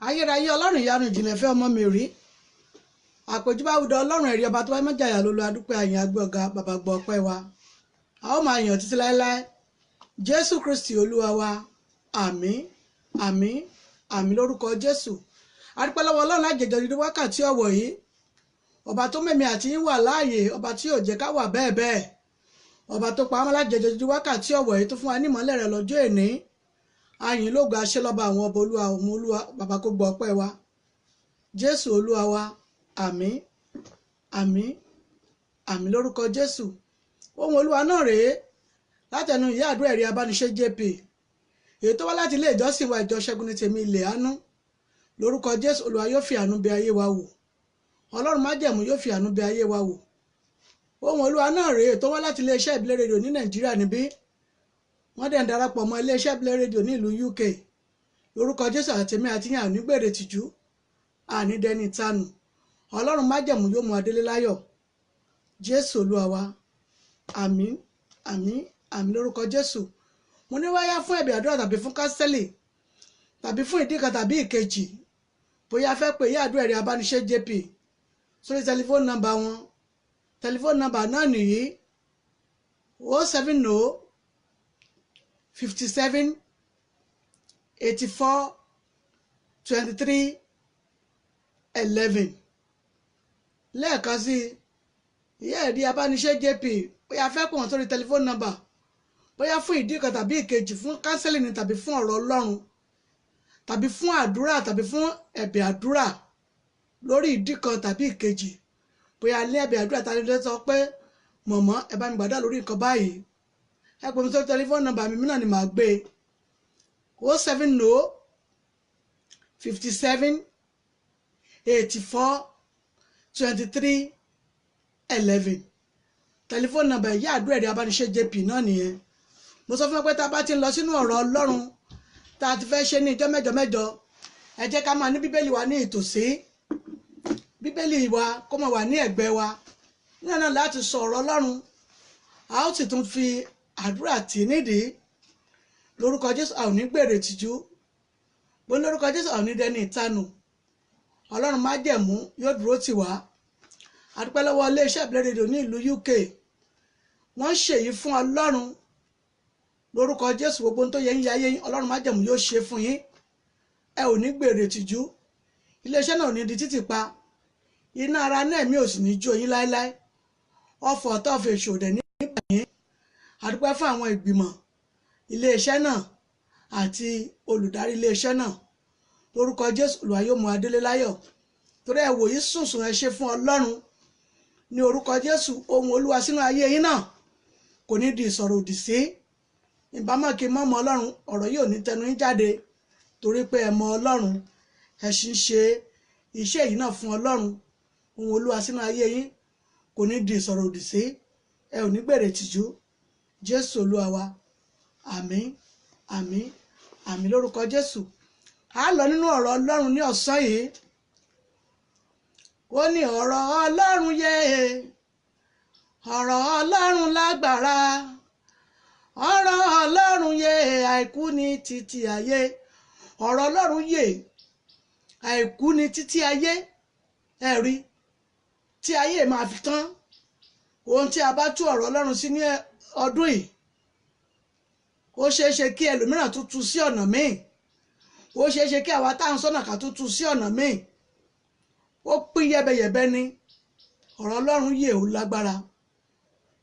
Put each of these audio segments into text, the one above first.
Ayérayé Ọlọ́run ìyanu ìjìnlẹ̀ fẹ́ ọmọ mi rí. Àpèjúbáwùdọ Ọlọ́run ẹ̀rí ọba tó bá mọ́jàyà lólu adúpẹ́ àyìn agbé ọ̀gá bàbá gbọ́ ọpẹ́ wa. A ó máa yàn títí láéláé. Jésù Kristi Olúwa wa. Àmín, àmín, àmín lórúkọ Jésù. Adúpẹ́ lọ́wọ́ Ọlọ́run lájẹjọ dídí wákàtí ọ̀wọ̀ yìí. Ọba tó mẹ̀mí àti yín wà láàyè, ọba tí yóò jẹ́ ká wà bẹ́ẹ̀ bẹ́ẹ̀. Ọba tó pa á mọ́ lájẹjọ dídí wákàtí ọ̀wọ̀ yìí tó fún wa ní ìmọ́lẹ̀ rẹ̀ lọ́jọ́ èní. Àyìn lógo aṣẹ́ lọ́ba àwọn ọba Olúwa, òun Olúwa bàbá kó gbọ́ ọpẹ́ wa. Jésù Olúwa wa. Àmín, àmín, àmín lórúkọ Jésù. Ohun Olúwa náà rèé látẹnu ìyá àdúrà ẹ̀rí abániṣe JP. Èyí tó wá láti ilé ìjọsìn wa ìjọ Ṣẹ́gun ní tèmi ilẹ̀ àánú. Lórúkọ Jésù Olúwa yóò fi àánú bẹ̀ ayé wa wò. Ọlọ́run májẹ̀mú yóò fi àánú bẹ̀ ayé wa wò. Ohun Olúwa náà rèé tó wá láti iléeṣẹ́ ìbílẹ̀ rédíò ní Nàìjíríà níbí. Wọ́n dẹ̀ ń darapọ̀ mọ́ iléeṣẹ́ ìbílẹ̀ rédíò ní ìlú UK. Lórúkọ Jésù àtẹ̀mí àti yín àní gbèrè tìjú, àní dẹni ìtanù. Ọlọ́run májẹ̀mú yóò mú adélé láyọ̀. Jésù Olúwa wa. Àmín, àmín, àmín lórúkọ Jésù. Mo ní wáyá fún ẹ̀bẹ̀ àdúrà tàbí fún kásẹ́lì tàbí fún ìdí kan tàbí ìkejì. Bóyá fẹ́ pé ìyá àdúrà ẹ̀rí abániṣe JP sórí tẹlifóònù nọ́mbà wọn. Tẹlifóònù nọ́mbà náà nìyí 070 57 84 23 11. Lẹ́ẹ̀kan sí ìyá ẹ̀rí abániṣe JP bóyá fẹ́ pè wọ́n sórí tẹlifóònù nọ́mbà bóyá fún ìdí kan tàbí ìkejì fún kánsẹ́lì ni tàbí fún ọ̀rọ̀ Ọlọ́run tàbí fún àdúrà tàbí fún ẹ̀bẹ̀ àdúrà lórí ìdí kan tàbí ìkejì. Bóyá ní ẹ̀bẹ̀ àdúrà tàbí lè sọ pé mọ̀mọ́ ẹ bá mi gbàdúrà lórí nǹkan báyìí, ẹ pè mí sórí tẹlifóònù nọ́mbà mi náà ni màá gbé 070 57 84 23 11. Tẹlifóònù nọ́mbà ìyá àdúrà ẹ̀rí abániṣe JP náà nìyẹn. Mo sọ fún ẹ pé tá a bá ti ń lọ sínú ọ̀rọ̀ Ọlọ́run tá a ti fẹ́ ṣe ní ìjọ mẹ́jọ mẹ́jọ, ẹ jẹ́ ká máa ní bíbélì wa ní ìtòsí, bíbélì wa kó máa wà ní ẹ̀gbẹ́ wa nínú náà láti sọ ọ̀rọ̀ Ọlọ́run. A ó sì tún fi àdúrà tì nídìí. Lórúkọ Jésù a ò ní gbèrè tìjú. Bó ní lórúkọ Jésù a ò ní dẹni ìtanù. Ọlọ́run májẹ̀mú yóò dúró tì wá. A dúpẹ́ lọ́wọ́ iléeṣẹ́ ìbílẹ̀ rédíò ní ìlú UK. Wọ́n ṣèyí fún Ọlọ́run. Lórúkọ Jésù gbogbo ohun tó yẹ ń yá yé yín, Ọlọ́run májẹ̀mú yóò ṣe fún yín. Ẹ ò ní gbèrè tìjú. Iléeṣẹ́ náà ò ní di títì pa. Iná ara náà mi ò sì ní jó yín láéláé. Ọfọ̀ ọ̀tá ọ̀fọ̀ èṣù òdẹ̀ ní ìgbà yín. A dúpẹ́ fún àwọn ìgbìmọ̀ iléeṣẹ́ náà àti olùdarí iléeṣẹ́ náà. Lórúkọ Jésù Olúwa yóò mú adélé láyọ̀. Torí ẹ wò yí sùnsùn ẹ ṣe fún Ọlọ́run. Ní orúkọ Jésù ohun Olúwa sínú ayé yín náà kò ní di ìsọ̀rọ̀ òdì sí. Ìbámọ̀ kí mọ́ mọ́ Ọlọ́run, ọ̀rọ̀ yìí ò ní tẹnu yín jáde torí pé ẹ mọ Ọlọ́run, ẹ sì ń ṣe iṣẹ́ yìí náà fún Ọlọ́run. Ohun Olúwa sínú ayé yín kò ní di ìsọ̀rọ̀ òdì sí. Ẹ ò ní gbèrè tìjú. Jésù Olúwa wa. Àmín, àmín, àmín lórúkọ Jésù. A lọ nínú ọ̀rọ̀ Ọlọ́run ní ọ̀sán yìí. Ó ní ọ̀rọ̀ Ọlọ́run yé, ọ̀rọ̀ Ọlọ́run lágbára, ọ̀rọ̀ Ọlọ́run yé, àìkú ní títí ayé. Ọ̀rọ̀ Ọlọ́run yé, àìkú ní títí ayé. Ẹ rí tí ayé máa fi tán. Ohun tí a bá tú ọ̀rọ̀ Ọlọ́run sí ní ọdún yìí, ó ṣeé ṣe kí ẹlòmíràn tún tú sí ọ̀nà míì. Ó ṣeé ṣe kí àwa tá à ń sọ̀nà ká tún tú sí ọ̀nà míì. Ó pín yẹ́bẹyẹ̀bẹ ni. Ọ̀rọ̀ Ọlọ́run yè ó lágbára.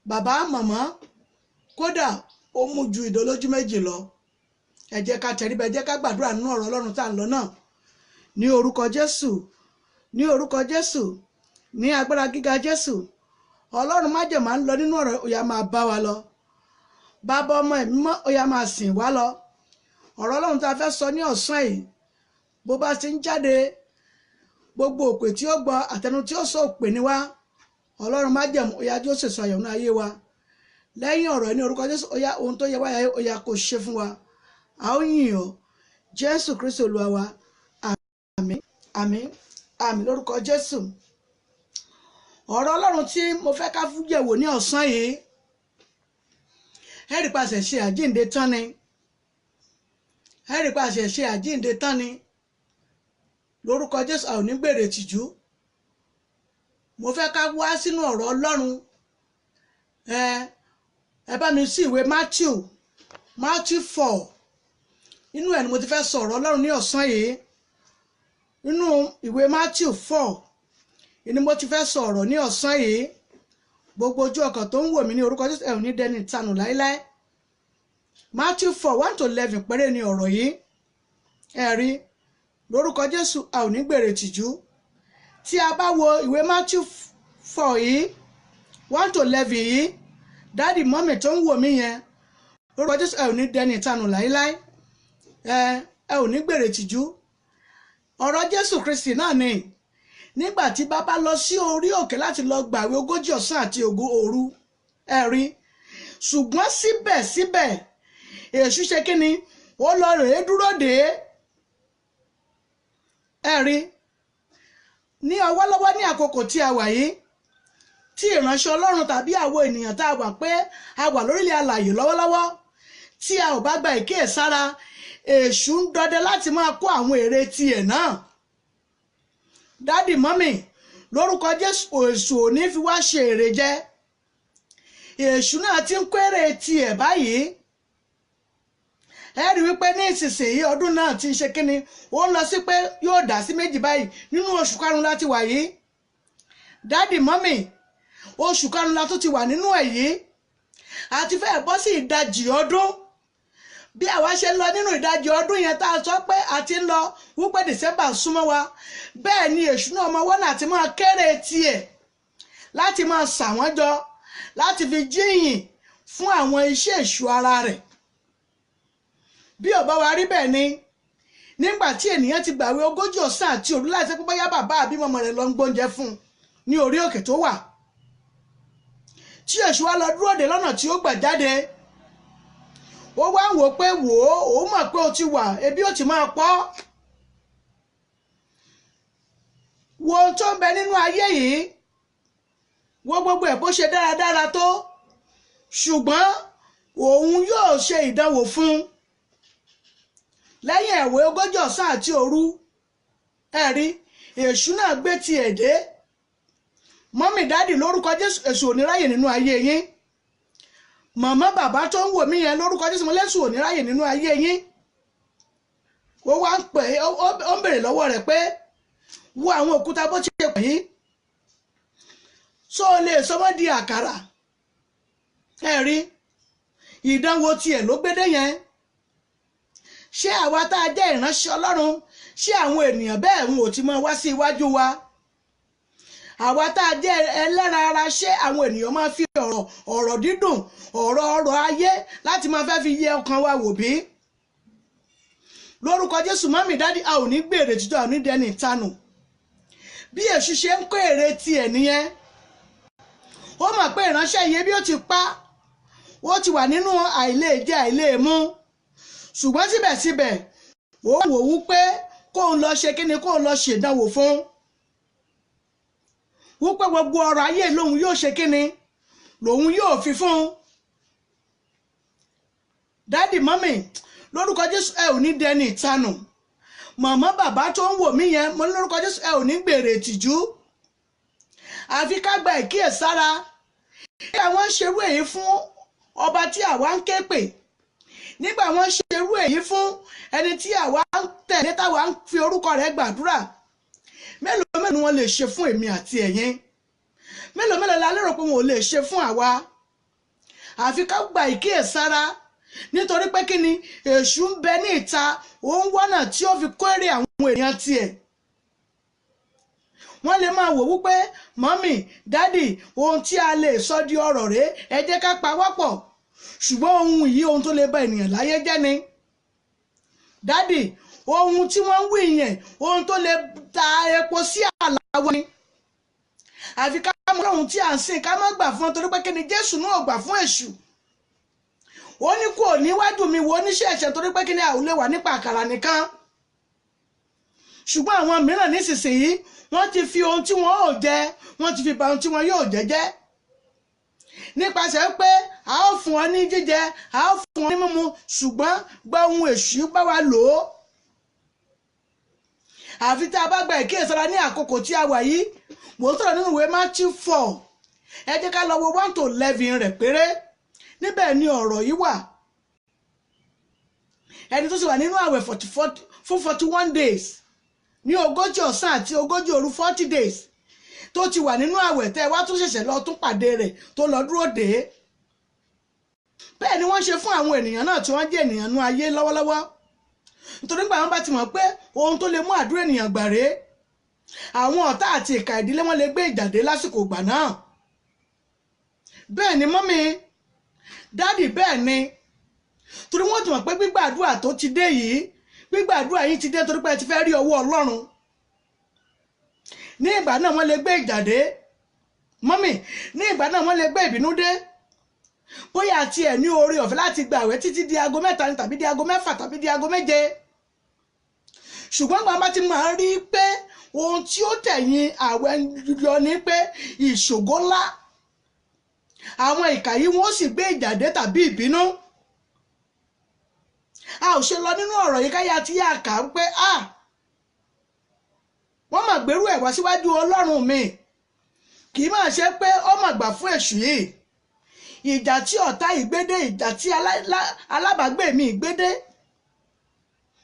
Bàbá màmá kódà ó mú ju ìdólójú méjì lọ. Ẹ jẹ́ ká tẹríba, ẹ jẹ́ ká gbàdúrà nínú ọ̀rọ̀ Ọlọ́run tá à ń lọ náà. Ní orúkọ Jésù, ní orúkọ Jésù, ní agbára gíga Jésù, Ọlọ́run májẹ̀mú à ń lọ nínú ọ̀rọ̀, ó yá máa bá wa lọ. Bàbá ọmọ ẹ̀mí mọ́, ó yá máa sìn wá lọ. Ọ̀rọ̀ Ọlọ́run tá a fẹ́ sọ ní ọ̀sán yìí, bó bá ti ń jáde, gbogbo òpè tí ó gbọ́ àtẹnu tí ó sọ òpè ni wá. Ọlọ́run májẹ̀mú ó yá jó sèso àyẹ̀wò ayé wa. Lẹ́yìn ọ̀rọ̀ ní orúkọ Jésù, ó yá ohun tó yẹ wáyà ó yá kó ṣe fún wa. A ó yìn ọ́. Jésù Kristi Olúwa wa. Àmín, àmín, àmín lórúkọ Jésù. Ọ̀rọ̀ Ọlọ́run tí mo fẹ́ ká yẹ̀wò ní ọ̀sán yìí, ẹ rí pàṣẹ ṣe àjíǹde tán ni. Ẹ rí pàṣẹ ṣe àjíǹde tán ni. Lórúkọ Jésù, a ò ní gbèrè ìtìjú. Mo fẹ́ ká wá sínú ọ̀rọ̀ Ọlọ́run. Ẹ bá mi sí ìwé Matthew 4. Inú ẹ̀ ni mo ti fẹ́ sọ ọ̀rọ̀ Ọlọ́run ní ọ̀sán yìí. Inú ìwé Matthew 4 ni mo ti fẹ́ sọ ọ̀rọ̀ ní ọ̀sán yìí. Gbogbo ojú ọkàn tó ń wò mí ní orúkọ Jésù, ẹ ò ní dẹni ìtanù láéláé. Matthew 4 1 to 11 péré ni ọ̀rọ̀ yìí. Ẹ rí, lórúkọ Jésù, a ò ní gbèrè tìjú. Tí a bá wo ìwé Matthew 4 yìí, 1 to 11 yìí, daddy, mummy tó ń wò mí yẹn, lórúkọ Jésù, ẹ ò ní dẹni ìtanù láéláé. Ẹ ò ní gbèrè tìjú. Ọ̀rọ̀ Jésù Kristi náà ni nígbà tí bàbá lọ sí orí òkè láti lọ gbàwé 40 ọ̀sán àti 40 òru. Ẹ rí, ṣùgbọ́n síbẹ̀síbẹ̀ èṣù ṣe kí ni? Ó lọ rèé dúró dè é. Ẹ rí, ní ọwọ́lọ́wọ́, ní àkókò tí a wà yìí, tí ìránṣẹ́ Ọlọ́run tàbí àwọn ènìyàn tá a wà pé a wà lórílẹ̀ alààyè lọ́wọ́lọ́wọ́, tí a ò bá gba ìkíyèsára, èṣù ń dọdẹ láti máa kó àwọn èrè tiẹ̀ náà. Daddy, mummy, lórúkọ Jésù, èṣù ò ní fi wá ṣe èrè jẹ. Èṣù náà ti ń kó èrè tiẹ̀ báyìí. Ẹ rí wípé ní ìsinsìnyí, ọdún náà ti ń ṣe kínni, ó ń lọ sí pé yóò dá sí méjì báyìí. Nínú oṣù karùn-ún láti wà yìí. Daddy, mummy, oṣù karùn-ún la tún ti wà nínú ẹ̀ yìí, àti fẹ́ẹ̀ bọ́ sí ìdajì ọdún. Bí àwa ṣe ń lọ nínú ìdajì ọdún yẹn, tá a sọ pé a ti ń lọ wípé December súnmọ́ wa, bẹ́ẹ̀ ni èṣù náà ọmọ wọn àti máa kéré tiẹ̀ láti máa sà wọ́n jọ láti fi jíyìn fún àwọn iṣẹ́ èṣù ara rẹ̀. Bí ò bá wa rí bẹ́ẹ̀ ni, nígbà tí ènìyàn ti gbàwé 40 ọ̀sán àti òru láti pé bóyá bàbá àbí mọ̀mọ́ rẹ̀ lọ ń gbóúnjẹ fún un ní orí òkè tó wà, tí èṣù wa lọ dúró dè lọ́nà tí ó gbà jáde, ó wá ń wò pé, wò ó, òun mọ̀ pé o ti wà, ebi ó ti máa pọ̀. Wo ohun tó ń bẹ nínú ayé yìí, wo gbogbo ẹ̀ bó ṣe dáradára tó, ṣùgbọ́n òun yóò ṣe ìdánwò fún un lẹ́yìn ẹ̀wẹ̀ 40 ọ̀sán àti òru. Ẹ̀rí, èṣù náà gbé tiẹ̀ dé. Mummy, daddy, lórúkọ Jésù, èṣù ò ní ráyè nínú ayé yín. Màmá, bàbá tó ń wò mí yẹn, lórúkọ Jésù, mo lẹ́sùn ò ní ráyè nínú ayé yín. Ó wá ń pè, ó ń bèrè lọ́wọ́ rẹ̀ pé, wo àwọn òkúta bó ṣe pè yín, só o lè sọ wọ́n di àkàrà? Ẹ̀rí, ìdánwò tiẹ̀ ló gbédè yẹn. Ṣé àwa tá a jẹ́ ìránṣẹ́ Ọlọ́run, ṣé àwọn ènìyàn bẹ́ẹ̀ ń ò ti máa wá sí iwájú wa? Àwa tá a jẹ́ ẹlẹ́ran ara, ṣé àwọn ènìyàn máa fi ọ̀rọ̀ dídùn, ọ̀rọ̀ ọrọ̀ ayé láti máa fẹ́ fi yẹ ọkàn wa wò bí? Lórúkọ Jésù, mummy, daddy, a ò ní gbèrè títọ́, a ò ní dẹni ìtanù. Bí èṣù ṣe ń kó èrè tiẹ̀ nìyẹn. Ó mọ̀ pé ìránṣẹ́ yìí bí ó ti pa, ó ti wà nínú àìlèjẹ àìlèmú, ṣùgbọ́n síbẹ̀síbẹ̀ ó wò ó pé kóun lọ ṣe kíni, kóun lọ ṣèdánwò fún wípé gbogbo ọrọ̀ ayé lòun yóò ṣe kíni, lòun yóò fi fún. Daddy, mummy, lórúkọ Jésù, ẹ ò ní dẹni ìtanù. Màmá, bàbá tó ń wò mí yẹn, mo ní lórúkọ Jésù, ẹ ò ní gbèrè ìtìjú. Àfi ká gba ìkíyèsára. Nígbà wọ́n ṣerú èyí fún ọba tí àwa ń ké pè, nígbà wọ́n ṣerú èyí fún ẹni tí àwa ń tẹ̀lé, táwa ń fi orúkọ rẹ̀ gbàdúrà, mélòó mélòó ni wọ́n lè ṣe fún èmi àti ẹ̀yin? Mélòó mélòó la lérò pé wọn ò lè ṣe fún àwa? Àfi ká gba ìkíyèsára, nítorí pé kí ni? Èṣù ń bẹ ní ìta, ó ń wọ́nà tí ó fi kó èrè àwọn èèyàn tiẹ̀. Wọ́n lè máa wò wípé, mummy, daddy, ohun tí a lè sọ di ọ̀rọ̀ rèé, ẹ jẹ́ ká pa wá pọ̀. Ṣùgbọ́n ohun yìí, ohun tó lè ba ènìyàn láyé jẹ́ ni. Daddy, ohun tí wọ́n ń wí yẹn, ohun tó lè ta epo sí àlà wa ni. Àfi ká mọ ohun tí à ń sìn, ká má gbà fún ọ, torí pé kí ni? Jésù náà gbà fún èṣù. Ó ní kò níwájú mi, wo oníṣẹ́ ẹ̀ṣẹ̀, torí pé kí ni? Àwọn lè wà nípa àkàrà nìkan. Ṣùgbọ́n àwọn mìíràn nísinsìnyí, wọ́n ti fi ohun tí wọ́n ò jẹ, wọ́n ti fi ba ohun tí wọ́n yóò jẹ jẹ́, nípasẹ̀ pé a ó fún ọ ní jíjẹ, a ó fún ọ ní mímu, ṣùgbọ́n gba ohun èṣù bá wa lò ó. Àfi tá a bá gba ìkíyèsára ní àkókò tí a wà yìí. Mò ń sọ̀rọ̀ nínú ìwé Matthew 4. Ẹ jẹ́ ká lọ wo 1 to 11 rẹ̀ péré. Níbẹ̀ ni ọ̀rọ̀ yìí wà. Ẹni tó sì wà nínú àwẹ̀ fún 41 days, ní 40 ọ̀sán àti 40 òru, 40 days tó ti wà nínú àwẹ̀, tẹ́ ẹ wá tún ṣẹ̀ṣẹ̀ lọ tún pàdé rẹ̀ tó lọ dúró dé. Bẹ́ẹ̀ ni wọ́n ṣe fún àwọn ènìyàn náà tí wọ́n jẹ́ ènìyàn nú ayé lọ́wọ́lọ́wọ́, nítorí pé àwọn bá ti mọ̀ pé ohun tó lè mú àdúrà ènìyàn gbà rèé, àwọn ọ̀tá àti ìkà ìdílé wọn lè gbé ìjàdé lásìkò ìgbà náà. Bẹ́ẹ̀ ni, mummy, daddy, bẹ́ẹ̀ ni, torí wọ́n ti mọ̀ pé gbígbàdúrà tó ti dé yìí, gbígbàdúrà yìí ti dé torí pé ẹ ti fẹ́ rí ọwọ́ Ọlọ́run. Ní ìgbà náà, wọ́n lè gbé ìjàdé. Mummy, ní ìgbà náà, wọ́n lè gbé ìbínú dé. Bóyá àti ẹ̀ ní oore ọ̀fẹ́ láti gba àwẹ̀ títí di aago 3 ni, tàbí di aago 6, tàbí di aago 7, ṣùgbọ́n gbàgbà ti máa rí pé ohun tí ó tẹ̀yìn àwẹ̀ yọ ni pé ìṣògo ńlá, àwọn ìkà yìí, wọ́n sì gbé ìjàdé tàbí ìbínú. A ò ṣe lọ nínú ọ̀rọ̀ yìí káyà tí yà kà á pé a wọ́n mà gbérú ẹ̀ wá síwájú Ọlọ́run mi, kì í máa ṣe pé ó mà gbà fún èṣù yìí. Ìjà tí ọ̀tá ìgbédé, ìjà tí alábàágbé mi ìgbédé,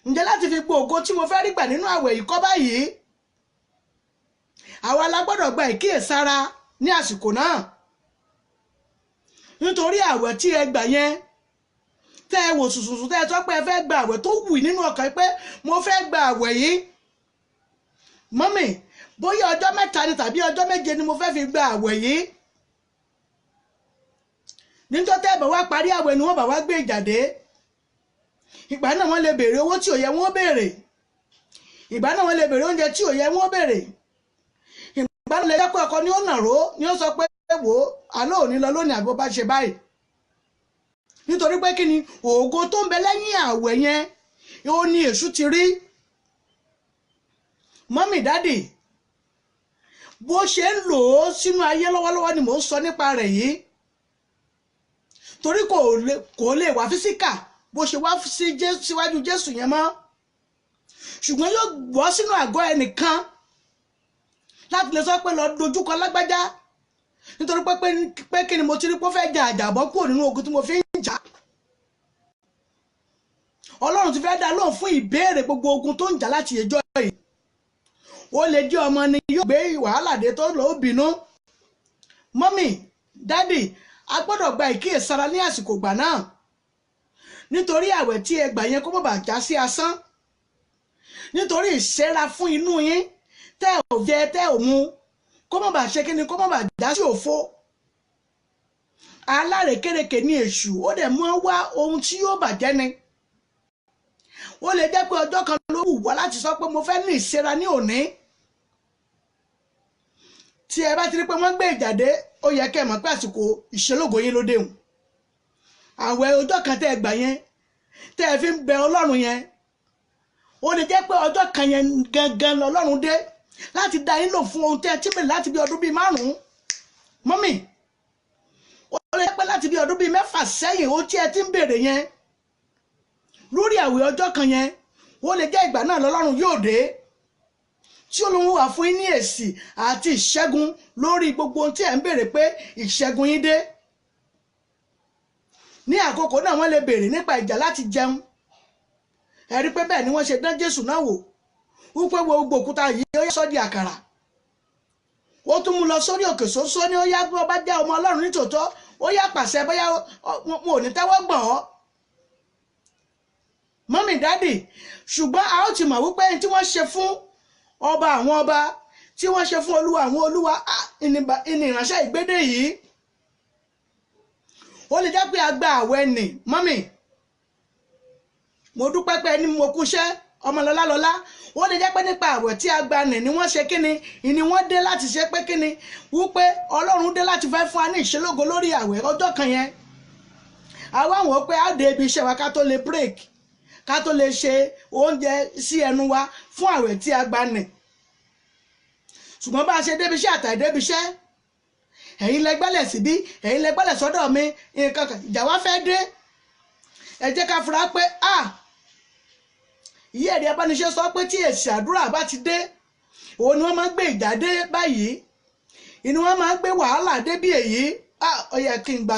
ǹjẹ́ láti fi gbọ́ ògo tí mo fẹ́ rí gbà nínú àwẹ̀ yìí kọ́ báyìí? Àwa la gbọ́dọ̀ gba ìkíyèsára ní àsìkò náà, nítorí àwẹ̀ tí ẹ gbà yẹn, tẹ́ ẹ wò sùsùsù, tẹ́ ẹ tọ́ pé ẹ fẹ́ gba àwẹ̀, tó wù nínú ọkàn pé mo fẹ́ gba àwẹ̀ yìí, mummy, bóyá ọjọ́ 3 ni tàbí ọjọ́ 7 ni mo fẹ́ fi gba àwẹ̀ yìí. Níjọ́ tẹ́ ẹ bá wá parí àwẹ̀ ni wọ́n bá wá gbé ìjàdé. Ìgbà náà, wọ́n lè béèrè owó tí ò yẹ wọ́n béèrè. Ìgbà náà, wọ́n lè béèrè oúnjẹ tí ò yẹ wọ́n béèrè. Ìgbà náà lè jẹ́ pé ọkọ ni ó nàró ni ó sọ pé, wò ó, àlọ́ òní lọ lónìí àbí ó bá ṣe báyìí. Nítorí pé kí ni? Ògo tó ń bẹ lẹ́yìn àwẹ̀ yẹn, ó ní èṣù ti rí. Mummy, daddy, bó ṣe ń lò ó sínú ayé lọ́wọ́lọ́wọ́ ni mò ń sọ nípa rẹ̀ yìí, torí kò lè wá physical bó ṣe wá sí síwájú Jésù yẹn mọ́, ṣùgbọ́n yóò bọ́ sínú àgọ́ ẹnìkan láti lè sọ pé, lọ dojúkọ lágbájá, nítorí pé kí ni? Mo ti rí pé ó fẹ́ jà àjàbọ́ kúrò nínú ogun tí mo fi ń jà. Ọlọ́run ti fẹ́ dá lóhùn fún ìbéèrè gbogbo ogun tó ń jà láti ẹjọ́ yìí. Ó lè jẹ́ ọmọ ni yóò gbé wàhálà dé tó lọ́ọ́ bínú. Mummy, daddy, a gbọ́dọ̀ gba ìkíyèsára ní àsìkò ìgbà náà, nítorí àwẹ̀ tí ẹ gbà yẹn kó má bàa já sí asán, nítorí ìṣẹ́ra fún inú yín tẹ́ ò jẹ, tẹ́ ò mu, kó má bàa ṣe kíni, kó má bàa já sí òfo. Alárekérekè ní èṣù, ó dẹ̀ mọ́ wá ohun tí yóò bàjẹ́ ni. Ó lè jẹ́ pé ọjọ́ kan ló wù wá láti sọ pé mo fẹ́ ní ìṣẹ́ra ní òní. Tí ẹ bá ti rí pé wọ́n gbé ìjàdé, ó yẹ kẹ́ ẹ mọ̀ pé àsìkò ìṣelógo yín ló déhùn. Àwẹ̀ ọjọ́ kan tẹ́ ẹ gbà yẹn, tẹ́ ẹ fi ń bẹ Ọlọ́run yẹn, ó lè jẹ́ pé ọjọ́ kan yẹn gangan lọ́lọ́run dé láti dá yín lò fún ohun tẹ́ ẹ ti bèrè láti bí ọdún bíi 5. Mummy, ó lè jẹ́ pé láti bí ọdún bíi 6 sẹ́yìn, ohun tí ẹ ti ń bèrè yẹn lórí àwẹ̀ ọjọ́ kan yẹn, ó lè jẹ́ ìgbà náà lọ́lọ́run yóò dé tí Olóhùn wà fún yín ní èsì àti ìṣẹ́gun lórí gbogbo ohun tí ẹ̀ ń bèrè, pé ìṣẹ́gun yín dé. Ní àkókò náà, wọ́n lè béèrè nípa ìjà láti jẹun. Ẹ rí pé bẹ́ẹ̀ ni wọ́n ṣe dán Jésù náà wò, wípé gbogbo òkúta yìí, ó yá, sọ́ di àkàrà. Ó tún mú lọ sórí òkè sósó ní, ó yá, bí ọba jẹ́ ọmọ Ọlọ́run nítòótọ́, ó yá, pàṣẹ, bóyá wọn ò ní tẹ́wọ́ gbọ̀n ọ́. Mummy, daddy, ṣùgbọ́n a ó ti mọ̀ wípé tí wọ́n ṣe fún ọba àwọn ọba, tí wọ́n ṣe fún olúwa àwọn olúwa, ìní ìránṣẹ́ ìgbédè yìí. Ó lè jẹ́ pé a gba àwẹ̀ nì. Mummy, mo dúpẹ́ pé ẹni mo kúṣẹ́ ọmọlọ́lá lọ́lá. Ó lè jẹ́ pé nípa àwẹ̀ tí a gba nì ni wọ́n ṣe kíni, ìní wọ́n dé láti ṣe pé kíni, wípé Ọlọ́run dé láti fẹ́ fún wa ní ìṣelógo lórí àwẹ̀ ọjọ́ kan yẹn. Àwa wò ó pé á dé ibi iṣẹ́ wa ká tó lè break, ká tó lè ṣe oúnjẹ sí ẹnu wa fún àwẹ̀ tí a gba nì. Ṣùgbọ́n bá a ṣe débi iṣẹ́ àtàì débi iṣẹ́, ẹ̀yin lẹ gbẹ́lẹ̀ síbí, ẹ̀yin lẹ gbẹ́lẹ̀ sọ́dọ̀ mi, nǹkan kan, ìjà wa fẹ́ dé. Ẹ jẹ́ ká fura pé a Ìyá Ẹ̀rí Abániṣe sọ pé tí èsì àdúrà bá ti dé, òun ni wọ́n máa ń gbé ìjà dé báyìí, inú wọn máa ń gbé wàhálà dé bí èyí. Ó yẹ kí n gba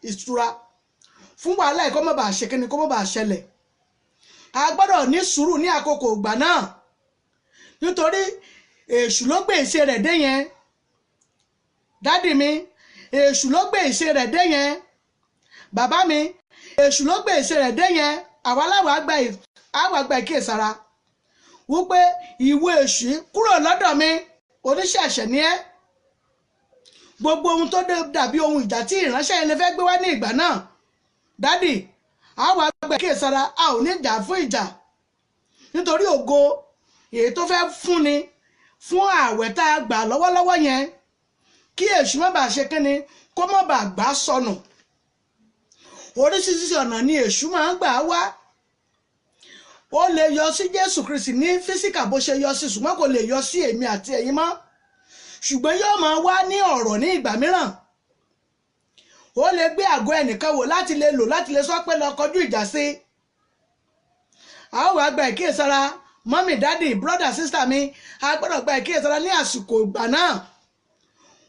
ìtura fún wàhálà yìí kó má bàa ṣe kíni, kó má bàa ṣẹlẹ̀. A gbọ́dọ̀ ní sùúrù ní àkókò ìgbà náà, nítorí èṣù ló gbé ìṣe rẹ̀ dé yẹn. Dádì mi, èṣù ló gbé ìṣe rẹ̀ dé yẹn. Bàbá mi, èṣù ló gbé ìṣe rẹ̀ dé yẹn. Àwa láwa gba ìkíyèsára wípé ìwé èṣù kúrò lọ́dọ̀ mi, oníṣẹ́ ẹ̀ṣẹ̀ ni ẹ́. Gbogbo ohun tó dàbí ohun ìjà tí ìránṣẹ́ yẹn lè fẹ́ gbé wá ní ìgbà náà, dádì, àwa gba ìkíyèsára, a ò ní jà fún ìjà, nítorí ògo èyí tó fẹ́ fúnni fún ààwẹ̀ tá a gbà lọ́wọ́lọ́wọ́ yẹn, kí èṣù má bàa ṣe kínni, kó má bàa gbà sọnù. Oríṣiríṣi ọ̀nà ni èṣù máa ń gbà wá. Ó lè yọ sí Jésù Kristi ní físíkà bó ṣe yọ sí, ṣùgbọ́n kò lè yọ sí èmi àti ẹ̀yin mọ́. Ṣùgbọ́n yóò máa wá ní ọ̀rọ̀ ní ìgbà mìíràn. Ó lè gbé àgọ́ ẹnìkan wò láti lè lò láti lè sọ pé lọ kọjú ìjà sí. A ó wá gba ìkíyèsára, mọ́mì, dádì, brọ́dà, sísítà mi, a gbọ́dọ̀ gba ìkíyèsára ní àsìkò ìgbà náà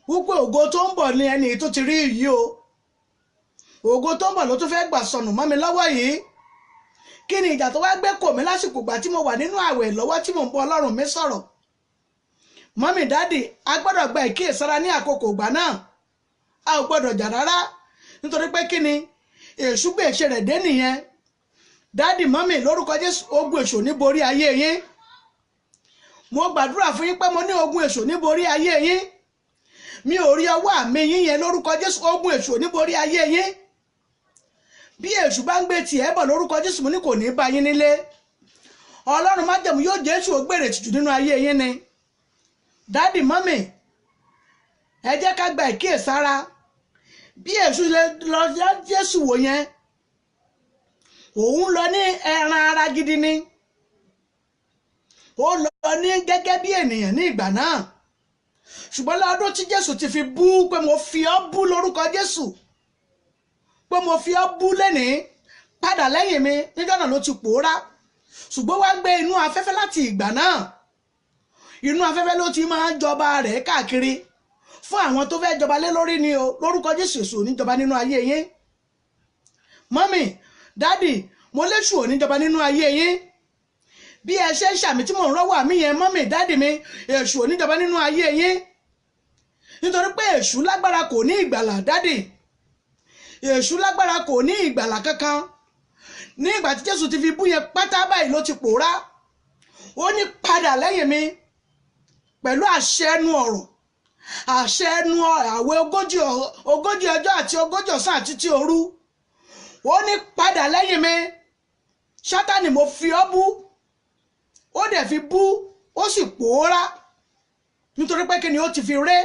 wípé ògo tó ń bọ̀ ní ẹni tó ti rí yìí o. Ògo tó ń bọ̀ ló tún fẹ́ gbà sọnù mọ́ mi lọ́wọ́ yìí. Kí ni ìjà tó wá gbé kò mí lásìkò ìgbà tí mo wà nínú àwẹ̀ lọ́wọ́ tí mò ń bọ́ Ọlọ́run mi sọ̀rọ̀? Mọ́mì, dádì, a gbọ́dọ̀ gba ìkíyèsára ní àkókò ìgbà náà. A ò gbọ́dọ̀ jà rárá, nítorí pé kí ni èṣù gbé ìṣe rẹ̀ dé nìyẹn. Dádì, mọ́mì, lórúkọ Jésù, ogun èṣù ní borí ayé yín. Mo gbàdúrà fún yín pé mo ní ogun èṣù ní borí ayé yín. Mi ò rí ọwọ́ àmì yín yẹn, lórúkọ Jésù, ogun èṣù ní borí ayé yín. Bí èṣù bá ń gbé tiẹ̀ bọ̀ lórúkọ Jésù, mo ní kò ní bá yín nílé. Ọlọ́run májẹ̀mú yóò Jésù ó gbèrè tìjú nínú ayé yín ni. Dádì, mọ́mì, ẹ jẹ́ ká gba ìkíyèsára. Bí èṣù lọ Jésù wò yẹn, òun lọ ní ẹran ara gidi ni. Ó lọ ní gẹ́gẹ́ bí ènìyàn ní ìgbà náà. Ṣùgbọ́n lọ́dún tí Jésù ti fi bú pé mo fi ọ́ bú lórúkọ Jésù, pé mo fi ọ́ bú lẹ́nìí, padà lẹ́yìn mi, níjọ́ náà ló ti pòórá. Ṣùgbọ́n wá gbé inú afẹ́fẹ́ láti ìgbà náà. Inú afẹ́fẹ́ ló ti máa ń jọba rẹ̀ káàkiri fún àwọn tó fẹ́ jọba lé lórí ni o. Lórúkọ Jésù, èṣù ò ní jọba nínú ayé yín. Mọ́mì, dádì, mo léṣù ò ní jọba nínú ayé yín. Bí ẹ ṣe ń ṣàmì tí mò ń rọ́wọ́ àmì yẹn, mọ́mì, dádì mi, èṣù ò ní jọba nínú ayé yín. Nítorí pé èṣù lágbára kò ní ìgbàlà, dádì. Èṣù lágbára kò ní ìgbàlà kankan. Ní ìgbà tí Jésù ti fi bú yẹn pátá báyìí ló ti pòórá. Ó ní padà lẹ́yìn mi pẹ̀lú àṣẹ ẹnu ọ̀rọ̀, àṣẹ ẹnu àwẹ̀ ogójì ọjọ́ àti ogójì ọ̀sán àti ti òru. Ó ní padà lẹ́yìn mi, Sátánì, mo fi ọ́ bú. Ó dẹ̀ fi bú, ó sì pòórá. Nítorí pé kíni ó ti fi ré.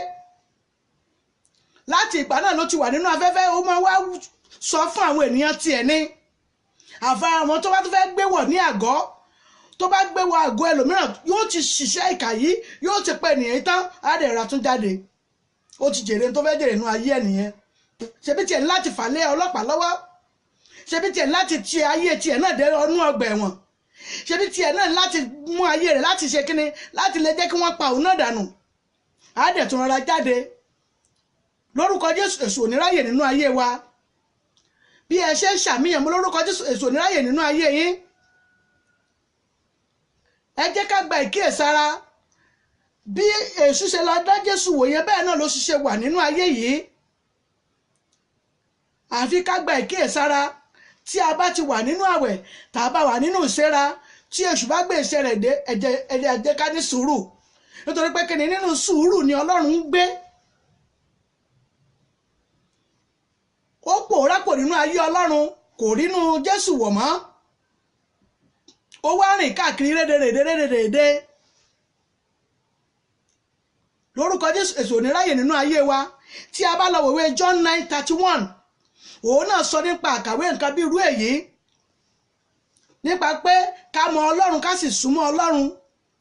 Láti ìgbà náà ló ti wà nínú afẹ́fẹ́. Ó máa wá sọ fún àwọn ènìyàn tiẹ̀ ní. Àfa àwọn tó bá tún fẹ́ gbé wọ̀ ní àgọ́, tó bá gbé wọ àgọ́ ẹlòmíràn, yóò ti ṣiṣẹ́ ìkà yìí, yóò ti pẹ́ ènìyàn tán, á dẹ̀ ra tún jáde. Ó ti jèrè tó fẹ́ jèrè nínú ayé ẹnìyẹn. Ṣebí tiẹ̀ ní láti fà lé ọlọ́pàá lọ́wọ́. Ṣebí tiẹ̀ ní láti ti ayé tiẹ̀ náà dé ọnú ọgbà ẹ̀wọ̀n. Ṣebí tiẹ̀ náà láti mú ayé rẹ̀ láti ṣe kíni, láti lè jẹ́ kí wọ́n pa òun náà dànù. Á dẹ̀ tún rọra jáde. Lórúkọ Jésù, èṣù ò ní ráyè nínú ayé wa. Bí ẹ ṣe ń ṣàmìyàn mo lórúkọ Jésù, èṣù ò ní ráyè nínú ayé yín. Ẹ jẹ́ ká gba ìkíyèsára. Bí èṣù ṣe lọ dá Jésù wò yẹn, bẹ́ẹ̀ náà ló ṣiṣẹ́ wà nínú ayé yìí. Àfi ká gba ìkíyèsára. Tí a bá ti wà nínú àwẹ̀, tá a bá wà nínú ìṣẹ́ra, tí èṣù bá gbé iṣẹ́ rẹ̀ dé, ẹ jẹ́ ká ní sùúrù. Nítorí pé kíni, nínú sùúrù ni Ọlọ́run ń gbé. Ó pòórá kò nínú ayé Ọlọ́run, kò rínú Jésù wọ̀ mọ́. Ó wá rìn káàkiri rédèrèdè rédèrèdè. Lórúkọ Jésù, èṣù ò ní ráyè nínú ayé wa. Tí a bá lọ wòwe John 9:31, òun náà sọ nípa àkàwé nǹkan bí irú èyí, nípa pé ká mọ Ọlọ́run, ká sì súnmọ́ Ọlọ́run.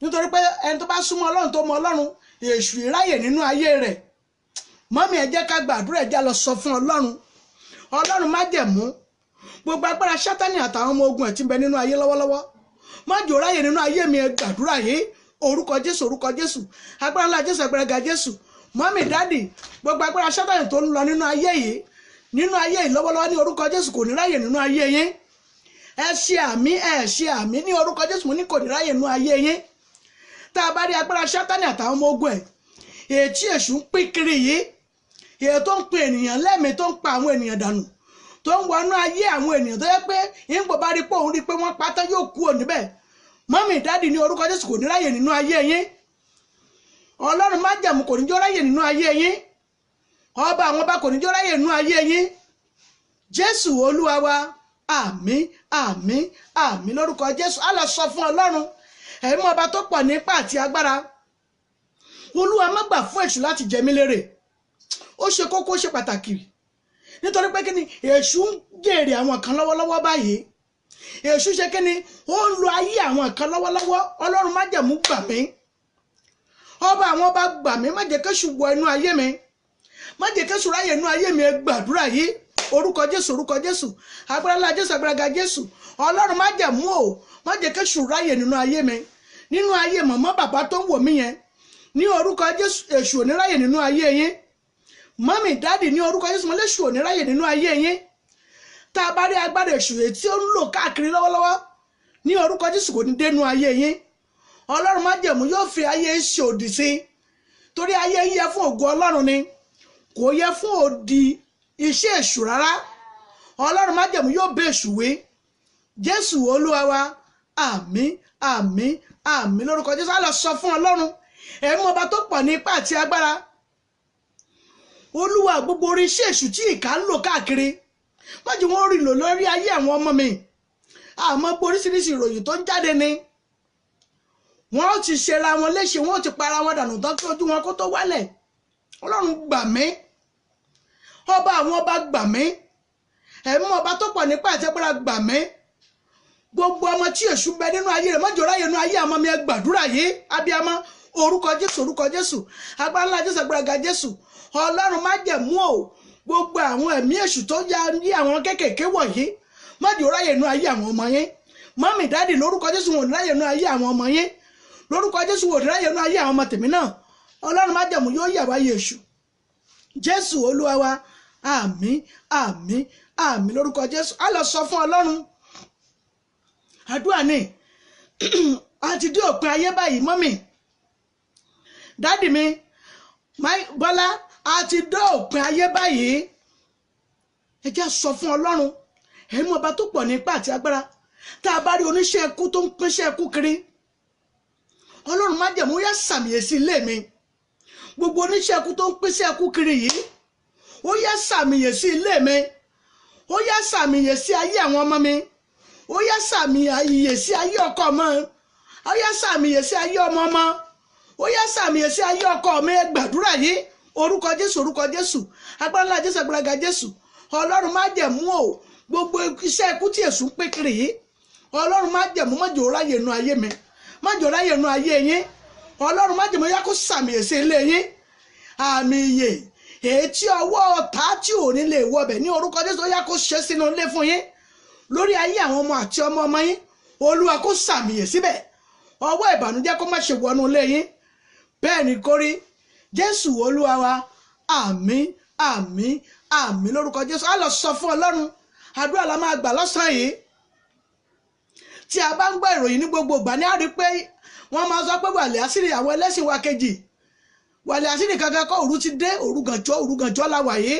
Nítorí pé ẹni tó bá súnmọ́ Ọlọ́run, tó mọ Ọlọ́run, èṣù ìráyè nínú ayé rẹ̀. Mọ́mí, ẹ jẹ́ ká gbàdúrà, ẹ jẹ́ lọ sọ fún Ọlọ́run. Ọlọ́run májẹ̀mú, gbogbo agbára Sátánì àtàwọn ọmọ ogun ẹ̀ tí ń bẹ nínú ayé lọ́wọ́lọ́wọ́, Má jẹ́ ó ráyè nínú ayé mi. Ẹ gbàdúrà yìí. Orúkọ Jésù, orúkọ Jésù, agbára ńlá Jésù, agbára ga Jésù. Mọ́mì, daddy, gbogbo agbára Sátánì tó ń lọ nínú ayé yìí, nínú ayé yìí lọ́wọ́lọ́wọ́, ní orúkọ Jésù, kò ní ráyè nínú ayé yín. Ẹ ṣe àmín, ẹ ṣe àmín. Ní orúkọ Jésù, mo ní kò ní ráyè nínú ayé yín. Tá a bá rí agbára Sátánì àtàwọn ọmọ ogun ẹ̀, èyí tí èṣù ń pín kiri yìí, èyí tó ń pe ènìyàn lẹ́mìí, tó ń pa àwọn ènìyàn dànù, tó ń wọnú ayé àwọn ènìyàn, tó yẹ pé ìgbò bá rí pé òun rí pé wọ́n pátá, yóò kú òní bẹ́ẹ̀. Mọ́mì, daddy, ní orúkọ Jésù, kò ní ráyè nínú ayé yín. Ọlọ́run májẹ̀mú kò ní jọ́ ráyè nínú ayé yín. Ọba àwọn ọba kò ní jọ́ ráyè nínú ayé yín. Jésù Olúwa wa. Àmín, àmín, àmín lórúkọ Jésù. Á lọ sọ fún Ọlọ́run ẹ̀mí ọba tó pọ̀ nípa àti agbára. Olúwa, má gbà fún èṣù láti jẹ mí lérè. Ó ṣe kókó, ó ṣe pàtàkì, nítorí pé kíni? Èṣù ń jèrè àwọn kan lọ́wọ́lọ́wọ́ báyìí. Èṣù ṣe kíni? Ó ń lo ayé àwọn kan lọ́wọ́lọ́wọ́. Ọlọ́run májẹ̀mú, gbà mí. Ọba àwọn ọba, gbà mí. Má jẹ́ kéṣù wọ inú ayé mi, má jẹ́ kéṣù ráyè inú ayé mi. Ẹ gbàdúrà yìí. Orúkọ Jésù, orúkọ Jésù, agbára ńlá Jésù, agbára ga Jésù. Ọlọ́run májẹ̀mú o, má jẹ́ kéṣù ráyè nínú ayé mi, nínú ayé màmá, bàbá tó ń wò mí yẹn. Ní orúkọ Jésù, èṣù ò ní ráyè nínú ayé yín. Mọ́mì, daddy, ní orúkọ Jésù, mọ́lẹ́ṣù ò ní ráyè nínú ayé yín. Tá a bá rí agbára èṣù èyí tí ó ń lò káàkiri lọ́wọ́lọ́wọ́, ní orúkọ Jésù, kò ní dénú ayé yín. Ọlọ́run májẹ̀mú yóò fi ayé ṣe òdì sí, torí ayé yẹ fún ògo Ọlọ́run ni, kò yẹ fún òdì iṣẹ́ èṣù rárá. Ọlọ́run májẹ̀mú yóò bẹ èṣù wí. Jésù Olúwa wa. Àmín, àmín, àmín lórúkọ Jésù. Á lọ sọ fún Ọlọ́run ẹ̀mú ọba tó pọ̀ ní ipá àti agbára. Olúwa, gbogbo orí iṣẹ́ èṣù tí ìkà ń lò káàkiri, má jẹ́ wọ́n rí lò lórí ayé àwọn ọmọ mi. Àmọ́ gbọ́ oríṣiríṣi ìròyìn tó ń jáde ni wọ́n ti ṣera wọn léṣe, wọ́n ti para wọn dànù tán kí ojú wọn kó tó wálẹ̀. Ọlọ́run, gbà mí. Ọba àwọn ọba, gbà mí. Ẹ̀mú ọba tó pọ̀ nípa àti agbára, gbà mí. Gbogbo ọmọ tí èṣù bẹ nínú ayé rẹ̀, má jẹ́ ó ráyè nínú ayé àwọn ọmọ mi. Ẹ gbàdúrà yìí, abiyamọ. Orúkọ Jésù, orúkọ Jésù, agbára ńlá Jésù, agbára ga Jésù. Ọlọ́run májẹ̀mú o, gbogbo àwọn ẹ̀mí èṣù tó ya ní àwọn kéékèèké wọ̀nyí, má jẹ́ ó ráyè nínú ayé àwọn ọmọ yín. Mọ́mì, daddy, lórúkọ Jésù, wọn ò ní ráyè nínú ayé àwọn ọmọ yín. Lórúkọ Jésù, wọn ò ní ráyè nínú ayé àwọn ọmọ tèmi náà. Ọlọ́run májẹ̀mú yóò yà wáyé èṣù. Jésù Olúwa wa. Àmín, àmín, àmín lórúkọ Jésù. Á lọ sọ fún Ọlọ́run. Àdúrà ni. A ti dé òpin ayé báyìí. Mọ́mì, daddy mi, Bọ́lá, a ti dé òpin ayé báyìí. Ẹ jẹ́ sọ fún Ọlọ́run ẹ̀mú ọba tó pọ̀ nípa àti agbára. Tá a bá rí oníṣẹ́ ikú tó ń pínṣẹ́ ikú kiri, Ọlọ́run májẹ̀mú, yá sàmìyè sí ilé mi. Gbogbo oníṣẹ́ ikú tó ń pínṣẹ́ ikú kiri yìí, ó yá sàmìyè sí ilé mi, ó yá sàmìyè sí ayé àwọn ọmọ mi, ó yá sàmìyè sí ayé ọkọ mi, ó yá sàmìyè sí ayé ọmọ ọmọ, ó yá sàmìyè sí ayé ọkọ mi. Ẹ gbàdúrà yìí. Orúkọ Jésù, orúkọ Jésù, agbára ńlá Jésù, agbára ga Jésù. Ọlọ́run májẹ̀mú o, gbogbo iṣẹ́ ikú tí èṣù ń pín kiri yìí, Ọlọ́run májẹ̀mú, má jẹ́ ó ráyè nú ayé mi, má jẹ́ ó ráyè nú ayé yín. Ọlọ́run májẹ̀mú, yá kó sàmìyè sí ilé yín. Àmì ìyè èyí tí ọwọ́ ọ̀tá tí ò ní lè wọbẹ̀, ní orúkọ Jésù, ó yá kó ṣe sínú ilé fún yín, lórí ayé àwọn ọmọ àti ọmọ ọmọ yín. Olúwa kó sàmìyè síbẹ̀. Ọwọ́ ìbànújẹ́ kó má ṣe wọnú ilé yín. Bẹ́ẹ̀ ni kórí. Jésù Olúwa wa. Àmín, àmín, àmín lórúkọ Jésù. Á lọ sọ fún Ọlọ́run. Àdúrà la máa gbà lọ́sàn-án yìí. Tí a bá ń gbọ́ ìròyìn ní gbogbo ìgbà ní, á rí pé wọ́n máa sọ pé wàlẹ̀ àṣírí àwọn ẹlẹ́sìn wa kejì, wàlẹ̀ àṣírí kankan kọ́. Òru ti dé, òru gànjọ́, òru gànjọ́ la wà yìí.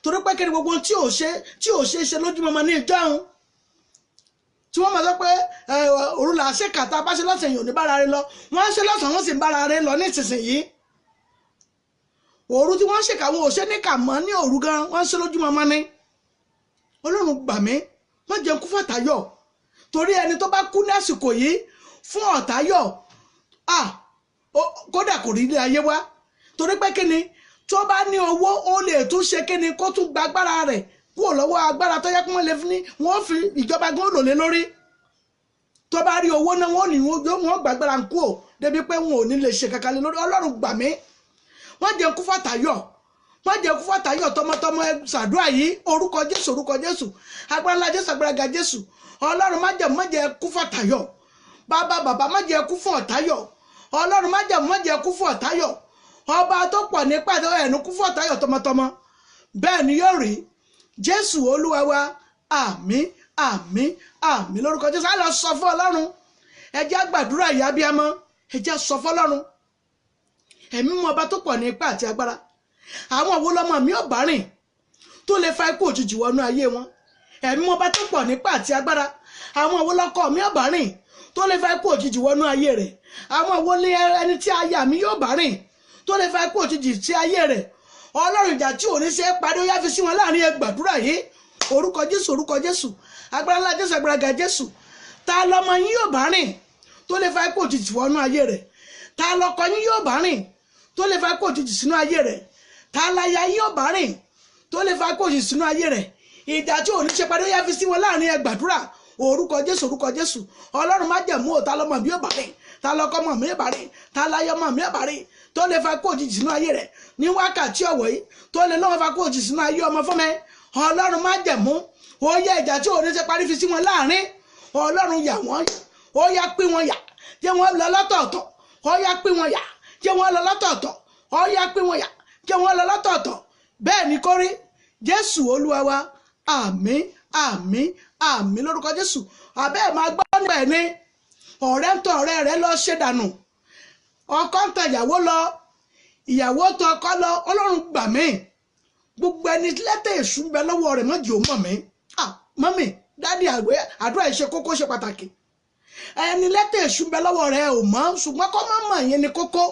Torí pé kí ni? Gbogbo tí ò ṣe ṣe lójúmọmọ ní ìjọ́un, tí wọ́n máa sọ pé òru là á ṣe kàtà bá ṣe lọ́sàn yìí, ò ní bára rẹ lọ. Wọ́n á ṣe lọ́sàn, wọ́n sì ń bára rẹ lọ ní ìsinsìnyí. Òru tí wọ́n ṣèkà, wọn ò ṣe ní kà mọ́ ní òru gan, wọ́n ń ṣe lójúmọmọ ní. Ọlọ́run, gbà mí, má jẹ́ kú fàtàyọ̀, torí ẹni tó bá kú ní àsìkò yìí fún ọ̀tayọ̀, ah, kódà kò rí ilé ayé wá. Torí pé kí ni? Tó bá ní owó, ó lè tún ṣe kí ni? Kó tún gba agbára rẹ̀ kúrò lọ́wọ́ agbára tó yẹ kí wọ́n lè fi ní wọ́n fi ìjọba gan lò lé lórí. Tó bá rí owó náà, wọ́n ní wọ́n gba agbára kú ò débi pé wọn ò ní lè ṣe kankan lé lórí. Ọlọ́run, gbà mí, wọ́n jẹ́ kú fàtàyọ̀, wọ́n jẹ́ kú fàtàyọ̀ tọmọtọmọ. Ẹ ṣàdúrà yìí. Orúkọ Jésù, orúkọ Jésù, agbára ńlá Jésù, agbára ga Jésù. Ọlọ́run májẹ̀mú, má jẹ́ kú fàtàyọ̀. Bàbá bàbá má jẹ́ kú fún ọ̀táyọ̀. Ọlọ́run má jẹ́, má jẹ́ kú fún ọ̀táyọ̀. Ọba tó pọ̀ nípa ẹ̀nu kú fún ọ̀táyọ̀ tọmọtọmọ. Bẹ́ẹ̀ ni yóò rí. Jésù Olúwa wa, àmín, àmín, àmín lórúkọ Jésù. Á lọ sọ fún Ọlọ́run. Ẹ jẹ́ gbàdúrà ìyá abiyamọ. Ẹ jẹ́ sọ fún Ọlọ́run. Ẹ̀mí mú ọba tó pọ̀ ní ipá àti agbára. Àwọn wo lọmọ mi ò bá rìn tó lè fa ikú òjijì wọnú ayé wọn? Ẹ̀mí mú ọba tó pọ̀ ní ipá àti agbára. Àwọn wo lọkọ mi ò bá rìn tó lè fa ikú òjijì wọnú ayé rẹ̀? Àwọn wo ni ẹni tí aya mi yóò bá rìn tó lè fa ikú òjijì sí ayé rẹ̀? Ọlọ́run ìjà tí ò ní ṣe é parí, ó yá fi sí wọn láàrin. Ẹ gbàdúrà yìí. Orúkọ Jésù, orúkọ Jésù, agbára ńlá Jésù, agbára ga Jésù. Ta lọmọ yín yóò bá rìn tó lè fa ikú òjijì wọnú ayé rẹ̀? Ta lọkọ yín yóò bá rìn tó lè fa ikú òjijì sínú ayé rẹ̀? Ta láya yín yóò bá rìn tó lè fa ikú òjijì sínú ayé rẹ̀? Ìjà tí ò ní ṣe parí, ó yá fi sí wọn láàrin. Ẹ gbàdúrà. Orúkọ Jésù, orúkọ Jésù. Ọlọ́run májẹ̀mú ò, ta lọmọ mi yóò bá rìn, ta lọkọ mọ̀ mi yóò bá rìn, ta láya mọ̀ mi yóò bá rìn tó lè fa ikú òjijì sínú ayé rẹ̀ ní wákàtí ọ̀wọ̀ yìí, tó lè lọ́wọ́ fa ikú òjijì sínú ayé ọmọ fún mi? Ọlọ́run májẹ̀mú, ó yẹ ìjà tí ò ní ṣe parí fi sí wọn láàrin. Ọlọ́run yà wọ́n, ó yá pín wọn yà, jẹ́ wọ́n lọ lọ́tọ̀ọ̀tọ̀. Ó yá pín wọn yà, jẹ́ wọ́n lọ lọ́tọ̀ọ̀tọ̀. Ó yá pín wọn yà, jẹ́ wọ́n lọ lọ́tọ̀ọ̀tọ̀. Bẹ́ẹ̀ ni kó rí. Jésù Olúwa wa, àmín, àmín, àmín lórúkọ Jésù. Àbẹ́ ẹ̀ máa gbọ́ nípa ẹ̀ ní ọ̀rẹ́ ń tọ ọ̀rẹ́ rẹ̀ lọ ṣe dànù, ọkọ ń tọ ìyàwó lọ, ìyàwó tọ ọkọ lọ. Ọlọ́run gbà mí. Gbogbo ẹni lẹ́tẹ̀ èṣù ń bẹ lọ́wọ́ rẹ̀, mọ́jì ó mọ̀ mí. Mọ́mì, dádì, àdúrà yìí ṣe kókó, ṣe pàtàkì. Ẹni lẹ́tẹ̀ èṣù ń bẹ lọ́wọ́ rẹ̀ ò mọ̀, ṣùgbọ́n kọ́ má mọ̀ yẹn ni kókó.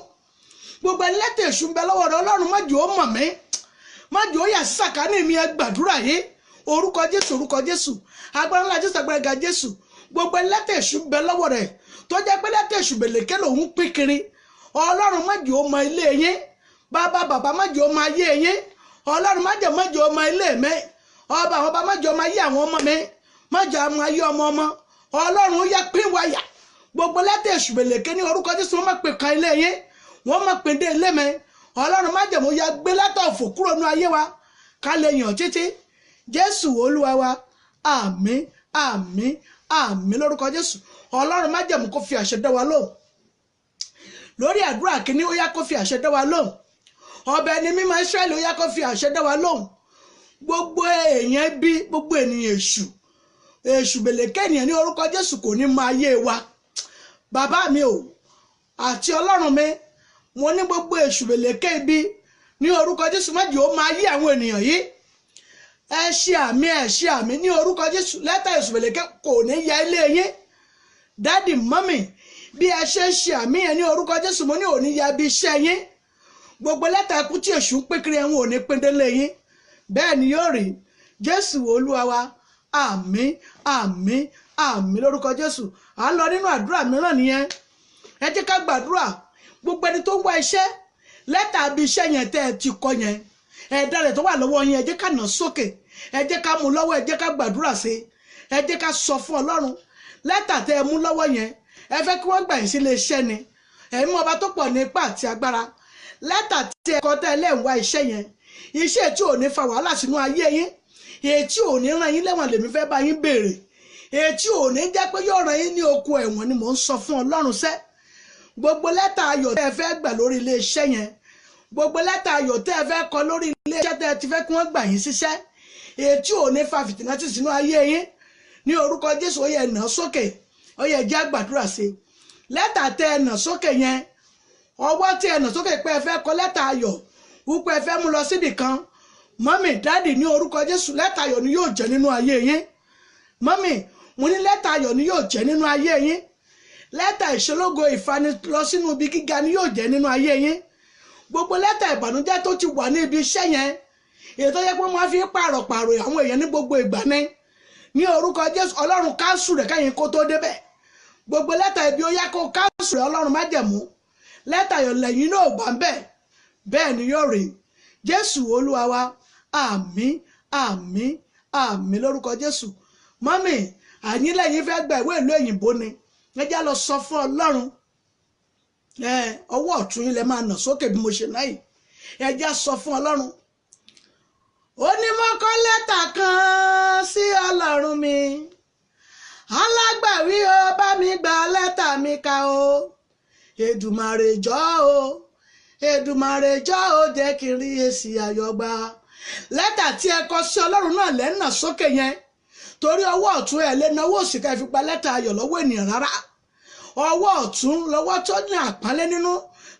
Gbogbo ẹni lẹ́tẹ̀ èṣù ń bẹ lọ́wọ́ rẹ̀, Ọlọ́run mọ́jì ó mọ̀ mí, mọ́jì ó yà sí sàkání mi. Ẹ gbàdúrà yìí. Orúkọ Jésù, orúkọ Jésù, agbára ńlá Jésù, agbára ga Jésù. Gbogbo ẹni lẹ́tẹ̀ èṣù ń bẹ lọ́wọ́ rẹ̀ tó jẹ́ pé lẹ́tẹ̀ èṣù bèlèké lòún pín kiri, Ọlọ́run mọ́jì ó mọ ilé yín. Bàbá bàbá mọ́jì ó mọ ayé yín. Ọlọ́run májẹ̀ mọ́jì ó mọ ilé mi. Ọba àwọn ọba mọ́jì ó mọ ayé àwọn ọmọ mi, mọ́jì ó mọ ayé ọmọ ọmọ. Ọlọ́run ó yá pín wáyà. Gbogbo lẹ́tẹ̀ èṣù bèlèké ní orúkọ Jésù, wọ́n máa pè kan ilé yín, wọ́n máa pè dé ilé mi. Ọlọ́run májẹ̀ mo ya gbé lẹ́tọ̀ òfò kúrò nínú ayé wa, ká lè yàn títí. Jésù Olúwa wa, àmín, àmín, àmín lórúkọ Jésù. Ọlọ́run májẹ̀mú kó fi àṣẹ dá wa lóhùn lórí àdúrà kínní, ó yá kó fi àṣẹ dá wa lóhùn. Ọba ẹni mímọ́ Ísírẹ́lì, ó yá kó fi àṣẹ dá wa lóhùn. Gbogbo èèyàn bí gbogbo ènìyàn èṣù, èṣù bèlèké ènìyàn ní orúkọ Jésù kò ní mọ ayé wa. Bàbá mi ò àti Ọlọ́run mi, mo ní gbogbo èṣù bèlèké ibi ní orúkọ Jésù má jẹ́ ó máa yí àwọn ènìyàn yìí. Ẹ ṣe àmì, ẹ ṣe àmì ní orúkọ Jésù. Lẹ́tà èṣù bèlèké kò ní ya ilé yín. Dádì, mọ́mì, bí ẹ ṣe ń ṣe àmì yẹn ní orúkọ Jésù, mo ní òní ya ibi iṣẹ́ yín. Gbogbo lẹ́tà ikú tí èṣù ń pín kiri, ẹ̀hún òní pín délé yín. Bẹ́ẹ̀ ni yóò rí. Jésù Olúwa wa, àmín, àmín, àmín lórúkọ Jésù. À ń lọ nínú àdúrà mìíràn nìyẹn. Ẹ jẹ́ ká gbàdúrà. Gbogbo ẹni tó ń wá iṣẹ́, lẹ́tà ibi iṣẹ́ yẹn tẹ́ ẹ ti kọ yẹn, ẹ̀dá rẹ̀ tó wà lọ́wọ́ yẹn, ẹ jẹ́ ká nà sókè, ẹ jẹ́ ká mú lọ́wọ́, ẹ jẹ́ ká gbàdúrà sí i, ẹ jẹ́ ká sọ fún Ọlọ́run. Lẹ́tà tẹ́ ẹ mú lọ́wọ́ yẹn, ẹ fẹ́ kí wọ́n gbà yín sílé iṣẹ́ ni. Ẹ̀yin mú ọba tó pọ̀ ní ipá àti agbára. Lẹ́tà tí ẹ kọ tẹ́ ẹ lẹ́ǹwá iṣẹ́ yẹn, iṣẹ́ tí ò ní fa wàhálà sínú ayé yín, èyí tí ò ní ràn yín lẹ́wọ̀n lèmi fẹ́ bá yín béèrè, èyí tí ò ní jẹ́ pé yóò ràn yín ní oko ẹ̀wọ̀n ni mò ń sọ fún Ọlọ́run sẹ́. Gbogbo lẹ́tà ayọ̀ tẹ́ ẹ fẹ́ gbà lórí ilé iṣẹ́ yẹn, gbogbo lẹ́tà ayọ̀ tẹ́ ẹ fẹ́ kọ lórí ilé iṣẹ́ tẹ́ ẹ ti fẹ́ kí wọ́n gbà yín síṣẹ́, èyí tí ò ní fa fìtínátì sínú ayé yín ní orúkọ Jésù, ó yẹ nà sókè, ó yẹ jẹ́ gbàdúrà sí i. Lẹ́tà tẹ́ ẹ nà sókè yẹn, ọwọ́ tí ẹ nà sókè pé ẹ fẹ́ kọ lẹ́tà ayọ̀, wípé ẹ fẹ́ mú lọ síbì kan, mọ́mì, dáàdì, ní orúkọ Jésù, lẹ́tà ayọ̀ ni yóò jẹ́ nínú ayé yín. Mọ́mì, mo ní lẹ́tà ayọ̀ ni yóò jẹ́ nínú ayé yín. Lẹ́tà ìṣelógo, ìfani lọ sínú ibi gíga ni yóò jẹ́ nínú ayé yín. Gbogbo lẹ́tà ìbànújẹ́ tó ti wà ní ibi iṣẹ́ yẹn, èyí tó yẹ pé wọ́n fi pààrọ̀ pààrọ̀ àwọn èèyàn ní gbogbo ìgbà ni, ní orúkọ Jésù, Ọlọ́run káńsù rẹ̀ káyìn kó tó débẹ̀. Gbogbo lẹ́tà ibi, ó yá kó káńsù rẹ̀. Ọlọ́run májẹ̀mú, lẹ́tà ayọ̀ lẹ́yìn náà bá ń bẹ̀. Bẹ́ẹ̀ ni yóò rí. Jésù Olúwa wa, àmín, àmín, àmín lórúkọ Jésù. Mọ́mì, àyín lẹ́yìn fẹ́ gba ìwé ìlú òyìnbó ni, ẹ já lọ sọ fún Ọlọ́run. Ọwọ́ ọ̀tún yín lẹ máa nà sókè bí mo ṣe náà yìí. Ẹ já sọ fún Ọlọ́run. Ó ní mo kọ lẹ́tà kan sí Ọlọ́run mi. Alágbàwí o, bá mi gba lẹ́tà mi ká o. Èdùmàrè jọ̀ọ́ o, Èdùmàrè jọ̀ọ́ o, jẹ́ kí n rí èsì ayọ̀ gbà. Lẹ́tà tí ẹ kọ sí Ọlọ́run náà lẹ́nà sókè yẹn, torí ọwọ́ ọ̀tún ẹ̀ lé náwó òsì ká fi gba lẹ́tà ayọ̀ lọ́wọ́ ènìyàn rárá. Ọwọ́ ọ̀tún lọ́wọ́ tó ní àpọ́nlé nínú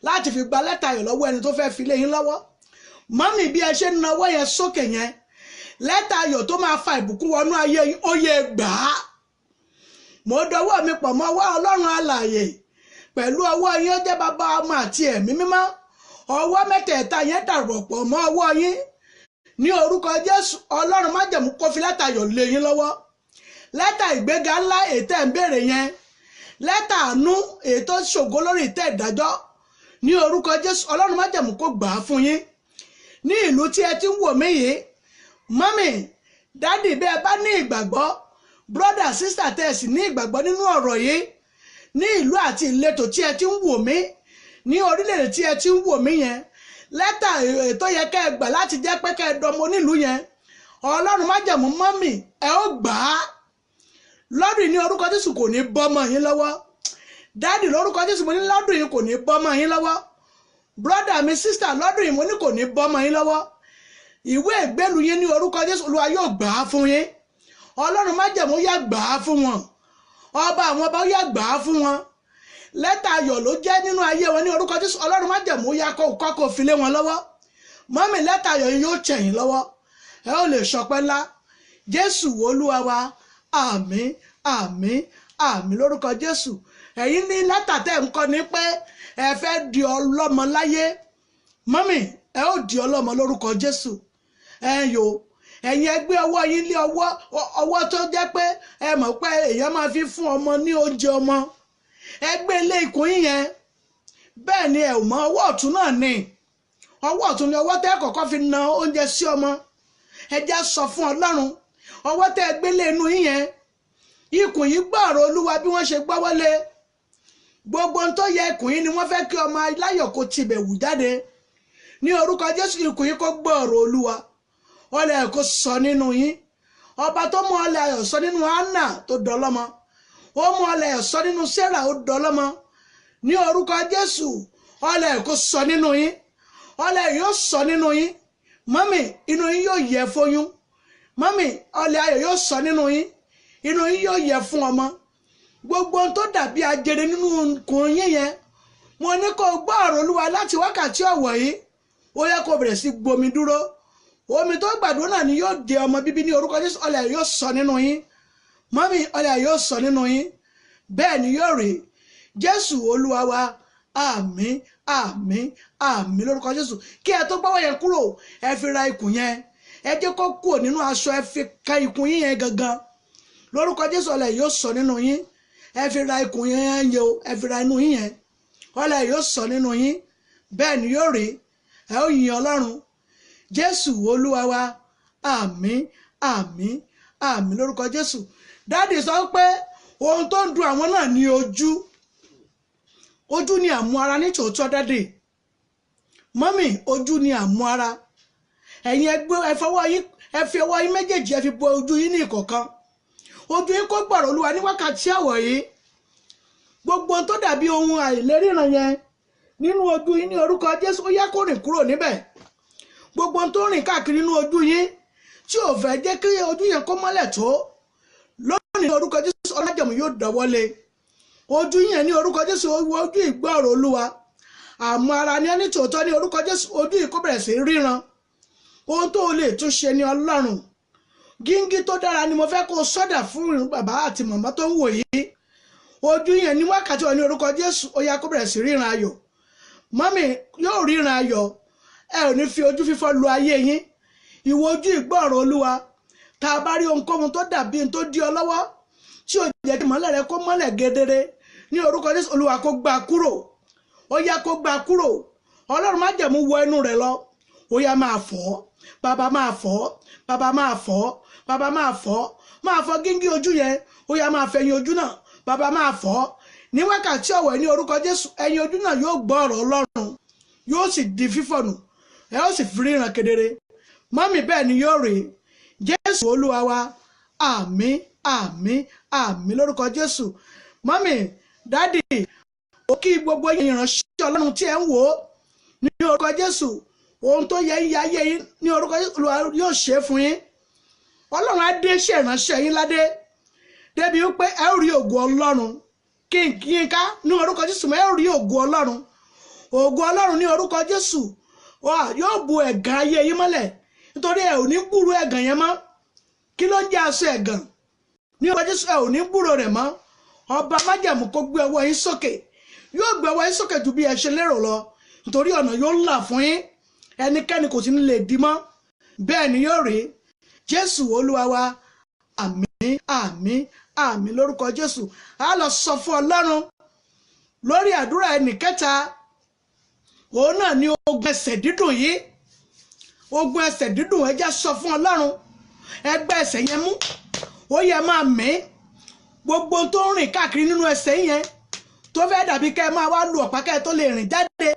láti fi gba lẹ́tà ayọ̀ lọ́wọ́ ẹni tó fẹ́ fi lé yín lọ́wọ́. Mọ́mì, bí ẹ ṣe ń nawọ́ yẹn sókè yẹn, lẹ́tà ayọ̀ tó máa fa ìbùkún wọnú ayé yín, ó yẹ gbà á. Mo dọwọ́ mi pọ̀ mọ́ ọwọ́ Ọlọ́run alààyè pẹ̀lú ọwọ́ yín, ó jẹ́ bàbá, ọmọ àti ẹ̀mí mímọ́. Ọwọ́ mẹ́tẹ̀ẹ̀ta yẹn dàrọ̀ pọ̀ mọ́ ọwọ́ yín ní orúkọ Jésù. Ọlọ́run májẹ̀mú kó fi lẹ́tà ayọ̀ lé yín lọ́wọ́. Lẹ́tà ìgbéga ńlá ètò ẹ̀ ń béèrè yẹn, lẹ́tà àánú ètò ṣògo lórí ìtẹ́ ìdájọ́, ní orúkọ Jésù, Ọlọ́run májẹ̀mú kó gbà á fún yín. Ní ìlú tí ẹ ti ń wò mí yìí, mummy, daddy, bí ẹ bá ní ìgbàgbọ́, brother, sister, tẹ́ ẹ sì ní ìgbàgbọ́ nínú ọ̀rọ̀ yìí, ní ìlú àti ìletò tí ẹ ti ń wò mí, ní orílẹ̀-èdè tí ẹ ti ń wò mí yẹn, lẹ́tà ètò yẹ kẹ́ ẹ gbà láti jẹ́ pé kẹ́ ẹ dọmọ onílùú yẹn, Ọlọ́run májẹ̀mú, mummy, ẹ ó gbà á lọ́dún ní orúkọ Jésù. Kò ní bọ́mọ yín lọ́wọ́. Daddy, lórúkọ Jésù, mo ní lọ́dún yìí kò ní bọ́mọ yín lọ́wọ́. Brother mi, sister, lọ́dún yìí mo ní kò ní bọ́mọ yín lọ́wọ́. Ìwé ìgbélú yín ní orúkọ Jésù, Olúwa yóò gbà á fún yín. Ọlọ́run májẹ̀mú yá gbà á fún wọn. Ọba àwọn ọba yá gbà á fún wọn. Lẹ́tà ayọ̀ ló jẹ́ nínú ayé wọn ní orúkọ Jésù. Ọlọ́run májẹ̀mú yá kọ́kọ́ fi lé wọn lọ́wọ́. Mummy, lẹ́tà ayọ̀ yìí yóò tẹ̀yìn lọ́wọ́, ẹ ó lè ṣọpẹ́ ńlá. Jésù Olúwa wa, àmín, àmín, àmín lórúkọ Jésù. Ẹ̀yin ní lẹ́tà tẹ́ ń kọ́ ni pé ẹ fẹ́ di ọlọ́mọ láyé. Mummy, ẹ ó di ọlọ́mọ lórúkọ Jésù. Ẹ yo, ẹ̀yin ẹ gbé ọwọ́ yín lé ọwọ́, ọwọ́ tó jẹ́ pé ẹ mọ̀ pé èèyàn máa fi fún ọmọ ní oúnjẹ ọmọ. Ẹ gbé ilé ikùn yín yẹn. Bẹ́ẹ̀ ni, ẹ ò mọ ọwọ́ ọ̀tún náà ni. Ọwọ́ ọ̀tún ni ọwọ́ tẹ́ kọ́kọ́ fi na oúnjẹ sí ọmọ. Ẹ já sọ fún Ọlọ́run, ọwọ́ tẹ́ ẹ gbé lé inú yín yẹn, ikùn yìí, gbọ́ ọ̀rọ̀ Olúwa. Bí wọ́n ṣe gbọ́wọ́lé gbogbo ohun tó yẹ ikùn yìí ni wọ́n fẹ́ kí ọmọ aláyọ̀ kó tibẹ̀ wù jáde. Ní orúkọ Jésù, ikùn yìí kó gbọ́ ọ̀rọ̀ Olúwa, ọlẹ̀ kó sọ nínú yín. Ọba tó mú ọlẹ̀ ayọ̀ sọ nínú Anna tó dọlọ́mọ, ó mú ọlẹ̀ ayọ̀ sọ nínú Sarah, ó dọlọ́mọ. Ní orúkọ Jésù, ọlẹ̀ kó sọ nínú yín, ọlẹ̀ yóò sọ nínú yín. Mummy, inú yín yóò yẹ fóyún. Mummy, ọlẹ̀ ayọ̀ yóò sọ nínú yín, inú yín yóò yẹ fún ọmọ. Gbogbo ohun tó dàbí ajere nínú ikùn yín yẹn, mo ní kó gbọ́ ọ̀rọ̀ Olúwa láti wákàtí ọ̀wọ̀ yìí, ó yẹ kó bẹ̀rẹ̀ sí gbomi dúró. Omi tó gbàdúrà náà ni yóò di ọmọ bíbí ní orúkọ Jésù. Ọlẹ̀ yóò sọ nínú yín. Mummy, ọlẹ̀ yóò sọ nínú yín. Bẹ́ẹ̀ ni yóò rí. Jésù Olúwa wa, àmín, àmín, àmín lórúkọ Jésù. Kí ẹ tó gbọ́wọ́ yẹn kúrò, ẹ fi ra ikùn yẹn, ẹ jẹ́ kó kúrò nínú aṣọ, ẹ fi ka ikùn yín yẹn gangan. Lórúkọ Jésù, ọlẹ̀ yóò sọ nínú yín. Ẹ fi ra ikùn yẹn yẹn o, ẹ fi ra inú yín yẹn. Ọlẹ̀ yóò sọ nínú yín. Bẹ́ẹ̀ ni yóò rí. Ẹ ó yin Ọlọ́run. Jésù Olúwa wa, àmín, àmín, àmín lórúkọ Jésù. Daddy sọ pé ohun tó ń dùn àwọn náà ní ojú. Ojú ni àmú ara ní tòótọ́. Daddy, mummy, ojú ni àmú ara. Ẹ̀yin ẹgbẹ́, ẹ fọwọ́ yín, ẹ fi ọwọ́ yín méjèèjì, ẹ fi bo ojú yín ní ìkọ̀kan. Ojú yín kó gbọ̀rọ̀ Olúwa ní wákàtí àwọ̀ yìí. Gbogbo ohun tó dàbí ohun àìléríran yẹn nínú ojú yín, ní orúkọ Jésù, ó yá, kó rìn kúrò níbẹ̀. Gbogbo ohun tó rìn káàkiri nínú ojú yín tí ò fẹ́ jẹ́ kí ojú yẹn kó mọ́lẹ̀ tó lónìí, ní orúkọ Jésù, ọlájẹ̀mú yóò dọ̀wọ́lé ojú yẹn ní orúkọ Jésù. Ojú, ìgbọ́ ọ̀rọ̀ Olúwa. Àmọ́ ara ní ẹni tòótọ́. Ní orúkọ Jésù, ojú yìí kó bẹ̀rẹ̀ sí ríran. Ohun tó lè tún ṣe ní Ọlọ́run. Gíngí tó dára ni mo fẹ́ kó sọ́dà fún bàbá àti màmá tó ń wò yìí. Ojú yẹn ní wákàtí wọn, ní orúkọ Jésù, ó yá, kó bẹ̀rẹ̀ sí ríran ayọ̀. Mummy, yóò ríran ayọ̀. Ẹ ò ní fi ojú fífọ́ lu ayé yín. Ìwọ ojú, ìgbọ́ ọ̀rọ̀ Olúwa. Tá a bá rí ohunkóhun tó dàbí tó dí ọ lọ́wọ́, tí ò jẹ́ kí mọ́lẹ̀ rẹ kó mọ́lẹ̀ gedere, ní orúkọ Jésù, Olúwa kó gbà kúrò. Ó yá, kó gbà kúrò. Ọlọ́run májẹ̀mú wọ inú rẹ̀ lọ. Ó yá, máa fọ́. Bàbá, máa fọ́. Bàbá, máa fọ́. Bàbá, máa fọ́. Máa fọ́ gíngí ojú yẹn. Ó yá, máa fẹ̀yìn ojú náà. Bàbá, máa fọ́ ní wákàtí ọ̀wọ̀ ní orúkọ Jésù. Ẹ̀yìn ojú náà yóò gbọ́ ọ̀rọ̀ Ọlọ́run, yóò sì di fífọ̀nù, ẹ ó sì fi ríran kedere. Mummy, bẹ́ẹ̀ ni yóò rí. Jésù Olúwa wa, àmín, àmín. Àmín lórúkọ Jésù. Mọ́mì, dádì, ó kí gbogbo ìránṣẹ́ Ọlọ́run tí ẹ ń wò ó ní orúkọ Jésù. Ohun tó yẹ ń ya ayé yín ní orúkọ Jésù, Olúwa yóò ṣe é fún yín. Ọlọ́run á dé iṣẹ́ ìránṣẹ́ yín ládé débi wípé ẹ ó rí ògo Ọlọ́run. Kí n ká ní orúkọ Jésù, ẹ ó rí ògo Ọlọ́run. Ògo Ọlọ́run ní orúkọ Jésù yóò bu ẹ̀gàn ayé yín mọ́lẹ̀, nítorí ẹ ò ní gbúrò ẹ̀gàn yẹn mọ́. Kí ló ń jẹ́ aṣọ ẹ̀gàn? Ní orúkọ Jésù, ẹ ò ní gbúrò rẹ̀ mọ́. Ọba májẹ̀mú kó gbé ọwọ́ yín sókè, yóò gbé ọwọ́ yín sókè ju bí ẹ ṣe lérò lọ, nítorí ọ̀nà yóò là fún yín, ẹnikẹ́ni kò sí ní lè dí mọ́. Bẹ́ẹ̀ ni yóò rí. Jésù Olúwa wa. Àmín, àmín, àmín lórúkọ Jésù. A lọ sọ fún Ọlọ́run lórí àdúrà ẹnì kẹta, òun náà ni ogun ẹsẹ̀ dídùn yìí. Ogun ẹsẹ̀ dídùn, ẹ jẹ́ sọ fún Ọlọ́run. Ẹgbẹ́ ẹsẹ̀ yẹn mú, ó yẹ máa mí. Gbogbo tó ń rìn káàkiri nínú ẹsẹ̀ yẹn tó fẹ́ dàbí kẹ́ ẹ máa wá lu ọ̀pá kẹ́ ẹ tó lè rìn jáde,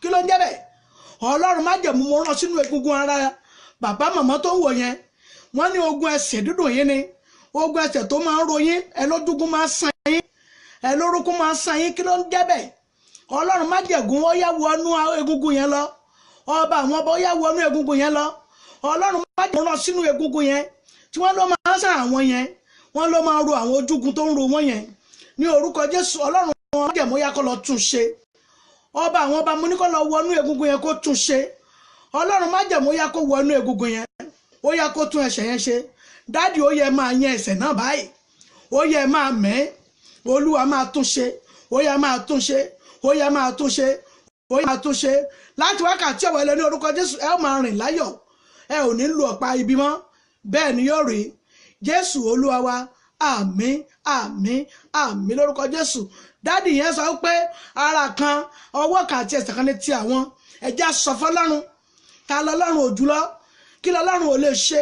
kí ló ń jẹ́ bẹ́ẹ̀? Ọlọ́run májẹ̀mú, mo rán sínú egungun ara bàbá màmá tó ń wò yẹn. Wọ́n ní ogun ẹsẹ̀ dídùn yìí ni ogun ẹsẹ̀ tó máa ń ro yín, ẹ lójúgún máa ń san yín, ẹ lórúkún máa ń san yín. Kí ló ń jẹ́ bẹ́ẹ̀? Ọlọ́run májẹ̀gún, ó yá wọnú egungun yẹn lọ. Ọba àwọn ọba, ó yá wọnú egungun yẹn lọ. Ọlọ́run májẹ̀gún, rán sínú egungun yẹn tí wọ́n ló máa ń sàn àwọn yẹn, wọ́n ló máa ń ro àwọn ojúgun tó ń ro wọ́n yẹn ní orúkọ Jésù. Ọlọ́run májẹ̀mú, yá kó lọ tún ṣe. Ọba àwọn ọba, mo ní kó lọ wọnú egungun yẹn kó tún ṣe. Ọlọ́run májẹ̀mú, yá kó wọnú egungun yẹn, ó yá kó tún ẹsẹ̀ yẹn ṣe. Dádì, ó yẹ máa yẹn ẹsẹ̀ náà báyìí, ó yẹ máa mẹ́. Olúwa máa tún ṣe, ó yẹ máa tún ṣe, ó yẹ máa tún ṣe, ó yẹ máa tún ṣe. Láti wákàtí ọ̀wọ́ ẹlẹ́ni orúkọ Jésù, ẹ ó máa rìn láyọ̀, ẹ ò ní lu ọ̀pá ibi mọ́. Bẹ́ẹ̀ ni yóò rí. Jésù Olúwa wa. Àmín, àmín, àmín lórúkọ Jésù. Dádì yẹn sọ pé ara kan, ọwọ́ kan àti ẹsẹ̀ kan ní ti àwọn. Ẹja sọ fọ́lọ́run. Ta lọ́lọ́run ò jùlọ? Kí lọ́lọ́run ò lè ṣe?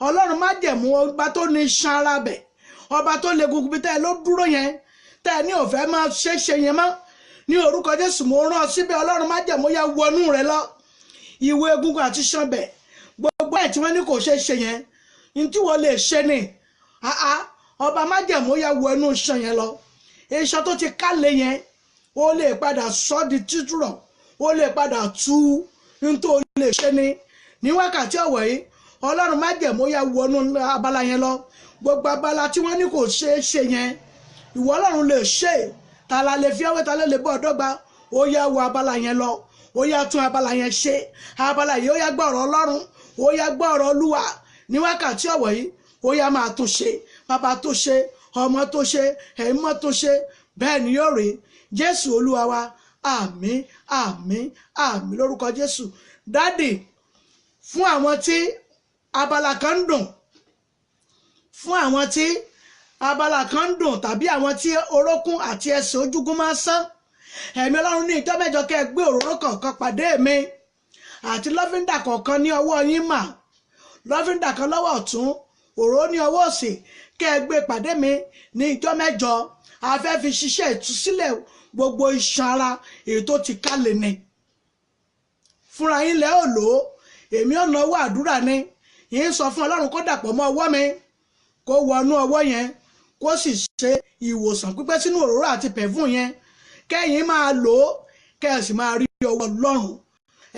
Ọlọ́run májẹ̀mú, ọba tó ní iṣan ara bẹ̀, ọba tó lè gungun bí tẹ́ ẹ ló dúró yẹn, tẹ́ ẹ ní òfẹ́ máa ṣe é ṣe yẹn mọ́. Ní orúkọ Jésù, mo rán ọ síbẹ̀. Ọlọ́run májẹ̀mú, yá wọnú rẹ lọ. Ìwé egungun àti iṣan bẹ̀, gbogbo ẹ̀ tí wọ́n ní kò ṣe é ṣe yẹn, ní tí wọ́n lè ṣe ni. Ọba májẹ̀mú, yá wọnú iṣan yẹn lọ. Iṣan tó ti kálẹ̀ yẹn, ó lè padà sọ di títúrọ̀, ó lè padà tú. Ní tó lè ṣe ni. Ní wákàtí ọ̀wọ̀ yìí, Ọlọ́run májẹ̀mú, yá wọnú abala yẹn lọ. Gbogbo abala tí wọ́n ní kò ṣe é ṣe yẹn, ìwọ Ọlọ́run lè ṣe. Ta la lè fi ọwọ́, ta lè lè bọ́ ọ̀dọ́gba? Ó yá wọ abala yẹn lọ, ó yá tún abala yẹn ṣe. Abala yìí, ó yá gbọ́ ọ̀rọ̀ Ọlọ́run, ó yá gbọ́ ọ̀rọ̀ Olúwa. Ní wákàtí ọ̀wọ̀ yìí, ó yá máa tún ṣe. Bàbá tó ṣe, ọmọ tó ṣe, ẹ̀mọ́ tó ṣe, bẹ́ẹ̀ ni yóò rí. Jésù Olúwa wa. Àmín, àmín, àmín lórúkọ Jésù. Dádì, fún àwọn tí abala kan ń dùn, fún àwọn tí abala kan ń dùn, tàbí àwọn tí orókún àti ẹsẹ̀ ojúgun máa ń sán, ẹ̀mí Ọlọ́run ní ìjọ́ mẹ́jọ kẹ́ ẹ gbé òróró kọ̀ọ̀kan pàdé mi àti lọ́fíńdà kọ̀ọ̀kan ní ọwọ́ yín mà. Lọ́fíńdà kan lọ́wọ́ ọ̀tún, òróró ní ọwọ́ òsì, kẹ́ ẹ gbé pàdé mi ní ìjọ́ mẹ́jọ. A fẹ́ fi ṣiṣẹ́ ìtúsílẹ̀ gbogbo iṣan ara èyí tó ti kálẹ̀ ni. Fúnra yín lẹ́ ò lò ó, èmi ò náwó àdúrà ni. Yín sọ fún Ọlọ́run kó dàpọ̀ mọ́ ọwọ́ mi, kó wọnú ọwọ́ yẹn, kó sì ṣe ìwòsàn pípẹ́ sínú òróró àti pẹ̀fún yẹn, kẹ́yìn máa lò ó, kẹ́ ẹ sì máa rí ọwọ́ Ọlọ́run.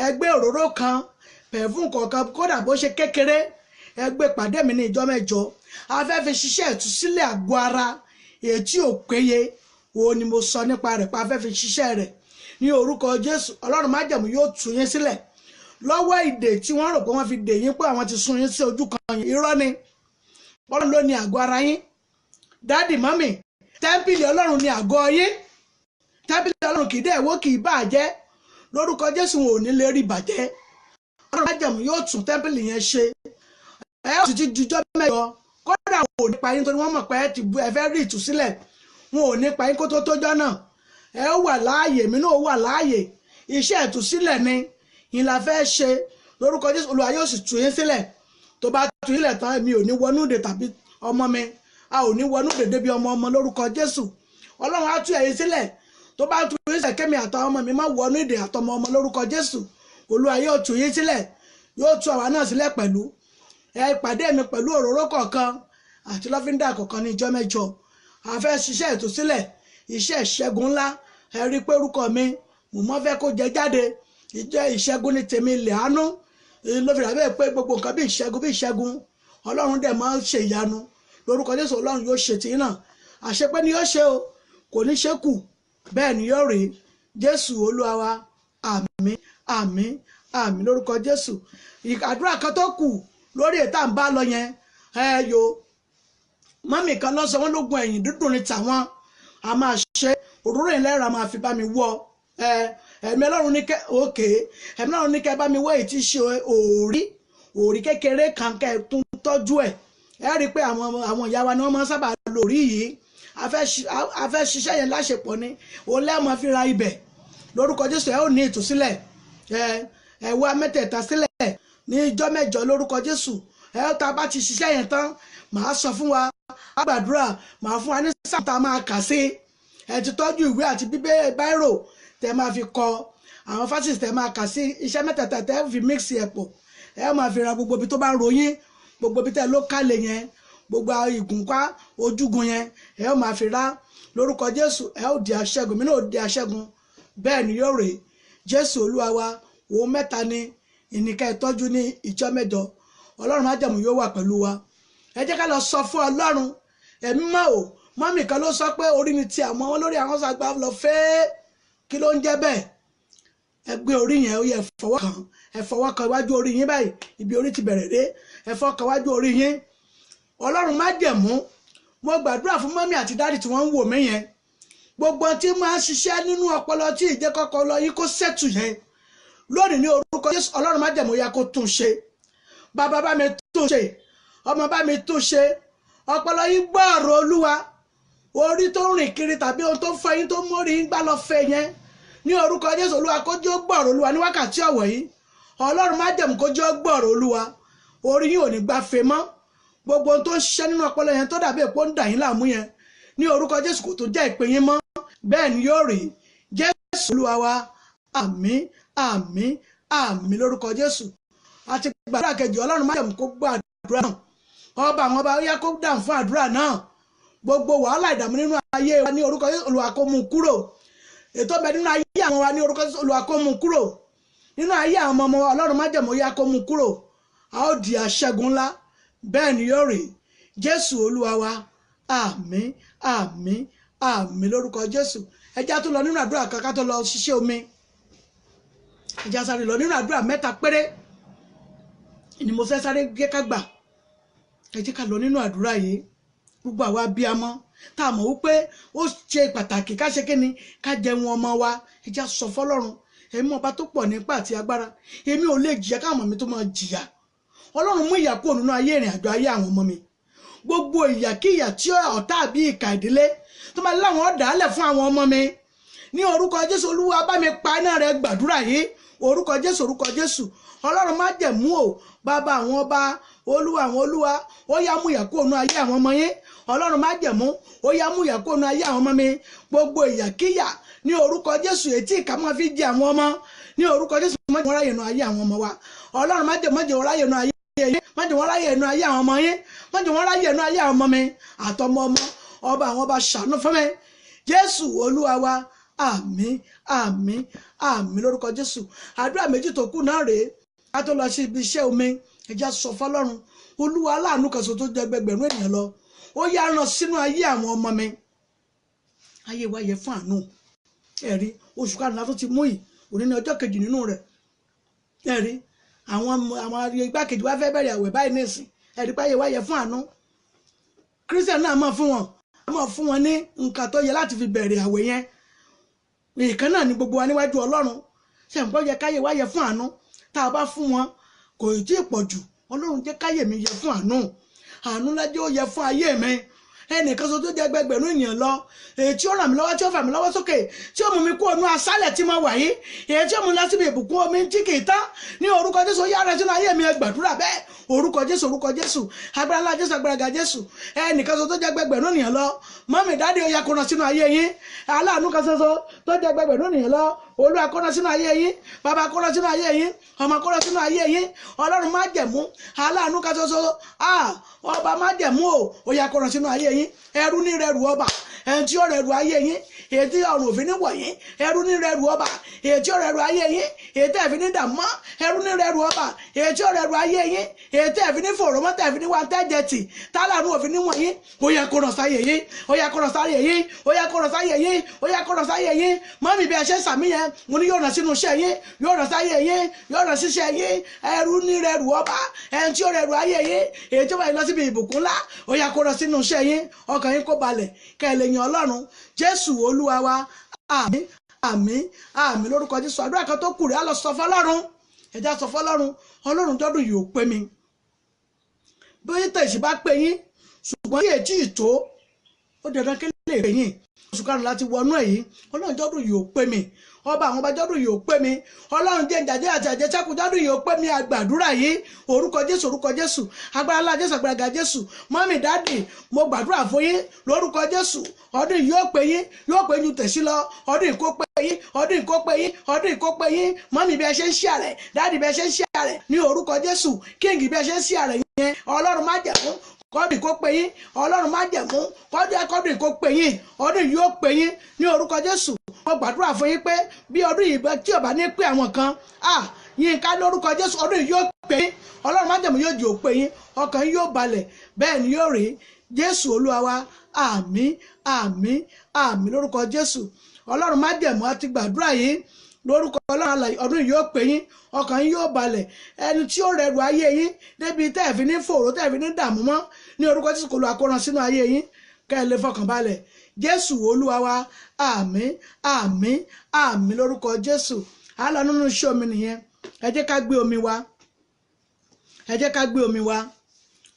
Ẹ gbé òróró kan, pẹ̀fún kọ̀ọ̀kan, kódà bó ṣe kékeré, ẹ gbé pàdé mi ní ìjọ́ mẹ́jọ. A fẹ́ fi ṣiṣẹ́ ìtúsílẹ̀ àgọ́ ara èyí tí ò péye, òun ni mo sọ nípa rẹ̀, pa a fẹ́ fi ṣiṣẹ́ rẹ̀ ní orúkọ Jésù. Ọlọ́run májẹ̀mú yóò tú yín sílẹ̀ lọ́wọ́ ìdè tí wọ́n rò pé wọ́n fi dè yín, pé àwọn ti sun yín sí ojú kan yín. Irọ́ ni. Ọlọ́run ló ní àgọ́ ara yín. Dádì, mọ́mì, tẹ́ḿpìlì Ọlọ́run ní àgọ́ yín. Tẹ́ḿpìlì Ọlọ́run kì í dẹ̀ wó, kì í bàjẹ́. Lórúkọ Jésù, wọn ò ní lè rí bàjẹ́. Ọlọ́run májẹ̀mú yóò tún tẹ́ḿpìlì yẹn ṣe. Ẹ ó sì ti dijọ́ mẹ́jọ, kódà wọn ò ní pa yín, torí wọ́n mọ̀ pé ẹ fẹ́ rí ìtúsílẹ̀. Wọn ò ní pa yín kó tó tójọ́ náà. Ẹ wà láàyè, èmi náà wà láàyè. Iṣẹ́ ìtúsílẹ̀ ni ìlà fẹ́ ṣe lórúkọ Jésù. Olúwa yóò sì tú yín sílẹ̀. Tó bá tú yín sílẹ̀ tán, èmi ò ní wọnú ìdè tàbí ọmọ mi, a ò ní wọnú ìdè débi ọmọ ọmọ lórúkọ Jésù. Ọlọ́run á tú ẹ̀yin sílẹ̀. Tó bá tú yín sílẹ̀, kémi àtàwọn ọmọ mi má wọnú ìdè àtọmọ ọmọ lórúkọ Jésù. Olúwa yóò tú yín sílẹ̀, yóò tú àwa náà sílẹ̀ pẹ̀lú. Ẹ pàdé mi pẹ̀lú òróró kọ̀ọ̀kan àti lọ́fíńdà kọ̀ọ̀kan ní ìjọ mẹ́jọ. A fẹ́ ṣiṣẹ́ ìtúsílẹ̀, iṣẹ́ ìṣẹ́gun ńlá. Ẹ rí i pé orúkọ mi mo mọ́ fẹ́ kó jẹ jáde. Ìjẹ́ ìṣẹ́gun ní tèmi ilẹ̀ àánú ló fi rà bẹ́ẹ̀ pé gbogbo nǹkan bí ìṣẹ́gun bí ìṣẹ́gun, Ọlọ́run dẹ̀ máa ń ṣe ìyanu lórúkọ Jésù. Ọlọ́run yóò ṣe tìyín náà, àṣepé ni yóò ṣe o, kò ní ṣe kù, bẹ́ẹ̀ ni yóò rí. Jésù Olúwa wa, àmín àmín àmín lórúkọ Jésù. Àdúrà kan tó kù lórí ètò à ń bá lọ yẹn, ẹ yo mọ́mì kan lọ́sọ̀ wọn lógun ẹ̀yìn dídùn ní tàwọn, a máa ṣe òróró ìlẹ́ra máa fi bá mi wọ́ ẹ. Ẹ̀mí Ọlọ́run ní kẹ́ òkè, ẹ̀mí Ọlọ́run ní kẹ́ bá mi wọ́ èyí tí ṣe òrí òrí kékeré kan kẹ́ tún tọ́jú ẹ̀. Ẹ rí i pé àwọn ìyá wa ni wọ́n máa ń sábà lórí yìí. A fẹ́ ṣiṣẹ́ yẹn láṣepọ̀ ni, òun lẹ́ẹ̀ máa fi ra ibẹ̀ lórúkọ Jésù. Ẹ ó ní ìtúsílẹ̀. Ẹ wá mẹ́tẹ̀ẹ̀ta sílẹ̀ ní ijọ́ mẹ́jọ lórúkọ Jésù. Ẹ tá a bá ti ṣiṣẹ́ yẹn tán, màá sọ fún wa, á gbàdúrà, màá fún wa ní sáà tá a máa kà sí. Ẹ ti tọ́jú ìwé àti bíbé báírò tẹ máa fi kọ àwọn fásitì tẹ máa kà sí iṣẹ́ mẹ́tẹ̀ẹ̀ta tẹ fi mix ẹ̀ pọ̀. Ẹ máa fi ra gbogbo ibi tó bá ń ròyìn, gbogbo ibi tẹ ló kálẹ̀ yẹn, gbogbo ìgúnpá ojúgun yẹn, ẹ ó máa fi ra lórúkọ Jésù. Ẹ ó di aṣẹ́gun, mi náà ó di aṣẹ́gun, bẹ́ẹ̀ ni yóò rè. Jésù Olúwa wa. Òun mẹ́ta ni ìníkà ìtọ́jú ní ìjọ mẹ́jọ. Ọlọ́run májẹ̀mú yóò wà pẹ̀lú wa. Ẹ jẹ́ ká lọ sọ fún Ọlọ́run ẹ̀mí mọ́ o. Mọ́mì kan ló sọ pé orí ni ti àwọn lórí àwọn sàgbà lọ fẹ́, kí ló ń jẹ́ bẹ́ẹ̀? Ẹ gbé orí yẹn, ó yẹ fọwọ́ kàn, ẹ fọwọ́ kan iwájú orí yín báyìí, ibi orí ti bẹ̀rẹ̀ dé, ẹ fọwọ́ kan iwájú orí yín. Ọlọ́run májẹ̀mú, mo gbàdúrà fún mọ́mì àti dáàdì tí wọ́n ń wò mí yẹn, gbogbo tí máa ń ṣiṣẹ́ nínú ọpọlọ tí ìjẹ́kọ́kọ́ lọ yín kó sẹ́tù yẹn lónìí ní orúkọ Jésù. Ọlọ́run májẹ̀mú ya kó tún ṣe, bàbá bá mi tún ṣe, ọmọ bá mi tún ṣe. Ọpọlọ yín gbọ́ ọ̀rọ̀ Olúwa. Orí tó ń rìn kiri tàbí ohun tó ń fẹ́ yín tó mórí yín gbá lọ fẹ́ yẹn ní orúkọ Jésù, Olúwa kó jẹ́ ó gbọ́ ọ̀rọ̀ Olúwa ní wákàtí ọ̀wọ̀ yìí. Ọlọ́run májẹ̀mú kó jẹ́ ó gbọ́ ọ̀rọ̀ Olúwa. Orí yín ò ní gbá fe mọ́. Gbogbo ohun tó ń ṣiṣẹ́ nínú ọpọlọ yẹn tó dàbí èpo ń dà yín láàmú yẹn ní orúkọ Jésù, kò tó jẹ́ ìpè yín mọ́, bẹ́ẹ̀ ni yóò rí. Jésù Olúwa wa, àmín àmín àmín lórúkọ Jésù. Àti gbàdúrà kejì, Ọlọ́run májẹ̀mú kó gbọ́ àdúrà náà. Ọba àwọn ọba yá kó dáhùn fún àdúrà náà. Gbogbo wàhálà ìdààmú nínú ayé wa ní orúkọ Jésù, Olúwa kó mú kúrò. Ètò ọbẹ̀ nínú ayé àwọn wa ní orúkọ Jésù, Olúwa kó mú kúrò. Nínú ayé àwọn ọmọ wa, Ọlọ́run májẹ̀mú yá kó mú kúrò. A ó di aṣẹ́gun ńlá, bẹ́ẹ̀ ni yóò rí. Jésù Olúwa wa, àmín àmín àmín lórúkọ Jésù. Ẹ jẹ́ á tó lọ nínú àdúrà kan ká tó lọ ṣiṣẹ́ omi. Ẹ jẹ́ á sáré lọ nínú àdúrà mẹ́ta péré ni mo fẹ́ sáré gé ká gbà. Ẹ jẹ́ ká lọ nínú àdúrà yìí. Gbogbo àwa abiyamọ tá a mọ̀ wípé ó ṣe pàtàkì ká ṣe kíni, ká jẹun ọmọ wa, ẹ jẹ́ á sọ fọ́lọ́run. Ẹ̀mí ọba tó pọ̀ nípa àti agbára, èmi ò lè jìyà káwọn ọmọ mi tó máa jìyà. Ọlọ́run mú ìyà kúrò nínú ayé ìrìn àjò ayé àwọn ọmọ mi. Gbogbo ìyàkíyà tí ọ̀tá àbí ìkà ìdílé tó máa láwọn ọ̀dàálẹ̀ fún àwọn ọmọ mi ní orúkọ Jésù, Olúwa bá mi pa iná rẹ̀. Gbàdúrà yìí, orúkọ Jésù, orúkọ Jésù. Ọlọ́run májẹ̀mú o, bàbá àwọn ọba, Olúwa àwọn olúwa, ó yá mú ìyà kúrò nínú ayé àwọn ọmọ yín. Ọlọ́run májẹ̀mú, ó yá mú ìyà kúrò nínú ayé àwọn ọmọ mi. Gbogbo ìyàkíyà ní orúkọ Jésù ètí ìkà máa fi jẹ àwọn ọmọ ní orúkọ Jésù, má jẹ́ wọ́n ráyè nínú ayé àwọn ọmọ wa. Ọlọ́run májẹ̀mú, má jẹ́ wọ́n ráyè nínú ayé yín, má jẹ́ wọ́n ráyè nínú ayé àwọn ọmọ yín, má jẹ́ wọ́n ráyè nínú ayé àwọn ọmọ mi àtọmọ ọmọ. Ọba àwọn ọba ṣàánú fún mi. Jésù Olúwa wa, àmín àmín àmín lórúkọ Jésù. Àdúrà méjì tó kù náà rèé ká tó lọ sí ibi iṣẹ́ omi. Ẹ jẹ́ á sọ fọ́lọ́run, Olúwa aláàánú kan ṣoṣo tó jẹ ẹgbẹgbẹ̀rún ènìyàn lọ, ó yá rán sínú ayé àwọn ọmọ mi. Ayé wa yẹ fún àánú. Ẹ̀rí oṣù karùn-ún tó ti mú yìí, òní ní ọjọ́ kejì nínú rẹ̀. Ẹ̀rí àwọn igbákejì wa fẹ́ bẹ̀rẹ̀ àwẹ̀ báyìí nísìn. Ẹ̀rí pé ayé wa yẹ fún àánú. Kírísítẹ̀nì náà máa fún wọn, máa fún wọn ní nǹkan tó yẹ láti fi bẹ̀rẹ̀ àwẹ̀ yẹn. Ìkan náà ni gbogbo wa níwájú Ọlọ́run. Ṣe nǹkan yẹ káyé wa yẹ fún àánú? Tá a bá fún wọn kò tí ì pọ̀ jù. Ọlọ́run jẹ́ káyé mi yẹ fún àánú. Àánú lájẹ́ ó yẹ fún ayé mi. Ẹnìkan ṣoṣo tó jẹ́ ẹgbẹgbẹ̀rún ènìyàn lọ, èyí tí ó ràn mí lọ́wọ́, tí ó fà mí lọ́wọ́ sókè, tí ó mú mi kú ọ̀nù aṣálẹ̀ tí mo wà yìí, èyí tí ó mú mi lọ síbi ìbùkún omi tí kì í tán ní orúkọ Jésù, yá rẹ sínú ayé mi. Ẹ gbàdúrà bẹ́ẹ̀. Orúkọ Jésù, orúkọ Jésù, agbára ńlá Jésù, agbára ga Jésù. Ẹnìkan ṣoṣo tó jẹ́ ẹgbẹgbẹ̀rún ènìyàn lọ, mọ́mì dáàdì, ó yá kó ràn sínú ayé yín. Aláàánú kan ṣoṣo tó jẹ́ ẹgbẹgbẹ̀rún ènìyàn lọ, Olúwa kó rán sínú ayé yín, bàbá kó rán sínú ayé yín, ọmọ kó rán sínú ayé yín. Ọlọ́run májẹ̀mú aláàánú ká ṣoṣo, ọba májẹ̀mú o, ó yá kó rán sínú ayé yín. Ẹrú ní rẹrù ọba, ẹni tí ó rẹrù ayé yín, èyí tí ọrùn òfin ní wọ̀ yín. Ẹrú ní rẹrù ọba, èyí tí ó rẹrù ayé yín, èyí tẹ́ fi ní dààmú. Ẹrú ní rẹrù ọba, èyí tí ó rẹrù ayé yín, èyí tẹ́ fi ní fòrò mọ́, tẹ́ fi ní wá tẹ́jẹ̀tì, tálàánú òfin ní wọ̀ yín. Ó yá kó rán sáyé yín, ó yá kó rán sáyé yín, ó yá kó rán sáyé yín, ó yá kó rán sáyé yín. Mọ́mí bí ẹ ṣe sàmí yẹn, mo ní yóò rán sínú iṣẹ́ yín, yóò rán sáyé yín, yóò rán síṣẹ́ yín. Ẹrú ní rẹrù ọba, ẹni tí ó rẹrù ayé yín, èyí tí ó bá yín lọ síbi ìbùkún ńlá, ó yá kó rán sínú iṣẹ́ yín. Ọkàn yín kó balẹ̀, kẹ́ ẹ lè yan Ọlọ́run. Jésù Olúwa wa, àmín, àmín, àmín lórúkọ Jésù. Àdúrà kan tó kù rẹ̀ á lọ sọ fọ́lọ́run. Ẹja sọ fọ́lọ́run, Ọlọ́run dọ́dún yìí ò pé mi. Bí tẹ̀sí bá pé yín, ṣùgbọ́n yìí ètí ìtó, ó dandan kí lè pé yín. Oṣù karùn-ún láti wọnú ẹ̀ yìí, Ọlọ́run dọ́dún yìí ò pé mi. Ọba àwọn ọba jọ́dún yìí ò pé mi. Ọlọ́run jẹ́ ìjàjẹ́ àti àjẹsẹ́kù jọ́dún yìí ò pé mi. Àgbàdúrà yìí, orúkọ Jésù, orúkọ Jésù, agbára ńlá Jésù, agbára ga Jésù. Mọ́mì dáàdì, mo gbàdúrà fún yín lórúkọ Jésù. Ọdún yìí yóò pé yín, yóò pé yín tẹ̀sí lọ. Ọdún yìí kó pé yín, ọdún yìí kó pé yín, ọdún yìí kó pé yín. Mọ́mì bí ẹ ṣe ń ṣí àrẹ̀, dáàdì bí ẹ ṣe ń ṣí àrẹ̀ ní orúkọ Jésù. Kíngì bí ẹ ṣe ń ṣí àrẹ̀ yẹn, Ọlọ́run májẹ̀mú kọ́dùn kó pé yín. Ọlọ́run májẹ̀mú kọ́dùn kó pé yín. Ọdún yìí yóò pé yín ní orúkọ Jésù. Mo gbàdúrà fún yín pé bí ọdún yìí tí ó bá ní pé àwọn kan yín ká lórúkọ Jésù, ọdún yìí yóò pé yín. Ọlọ́run májẹ̀mú yóò jẹ́ ó pé yín, ọkàn yín yóò balẹ̀, bẹ́ẹ̀ ni yóò rí. Jésù Olúwa wa, àmín, àmín, àmín lórúkọ Jésù. Ọlọ́run májẹ̀mú á ti gbàdúrà yìí lórúkọ Ọlọ́run alààyè. Ọdún yìí yóò pé yín, ọkàn yín yóò balẹ̀. Ẹni tí ó rẹrù ayé yín débi tẹ́ẹ̀fín ní fòrò, tẹ́ẹ̀fín ní dààmú mọ́ ní orúkọ Jésù, kó lu àkóràn sínú ayé yín, kẹ́ ẹ lè fọkàn balẹ̀. Jésù Olúwa wa, àmín, àmín, àmín lórúkọ Jésù. Á lọ nínú iṣẹ́ omi nìyẹn. Ẹ jẹ́ ká gbé omi wa, ẹ jẹ́ ká gbé omi wa.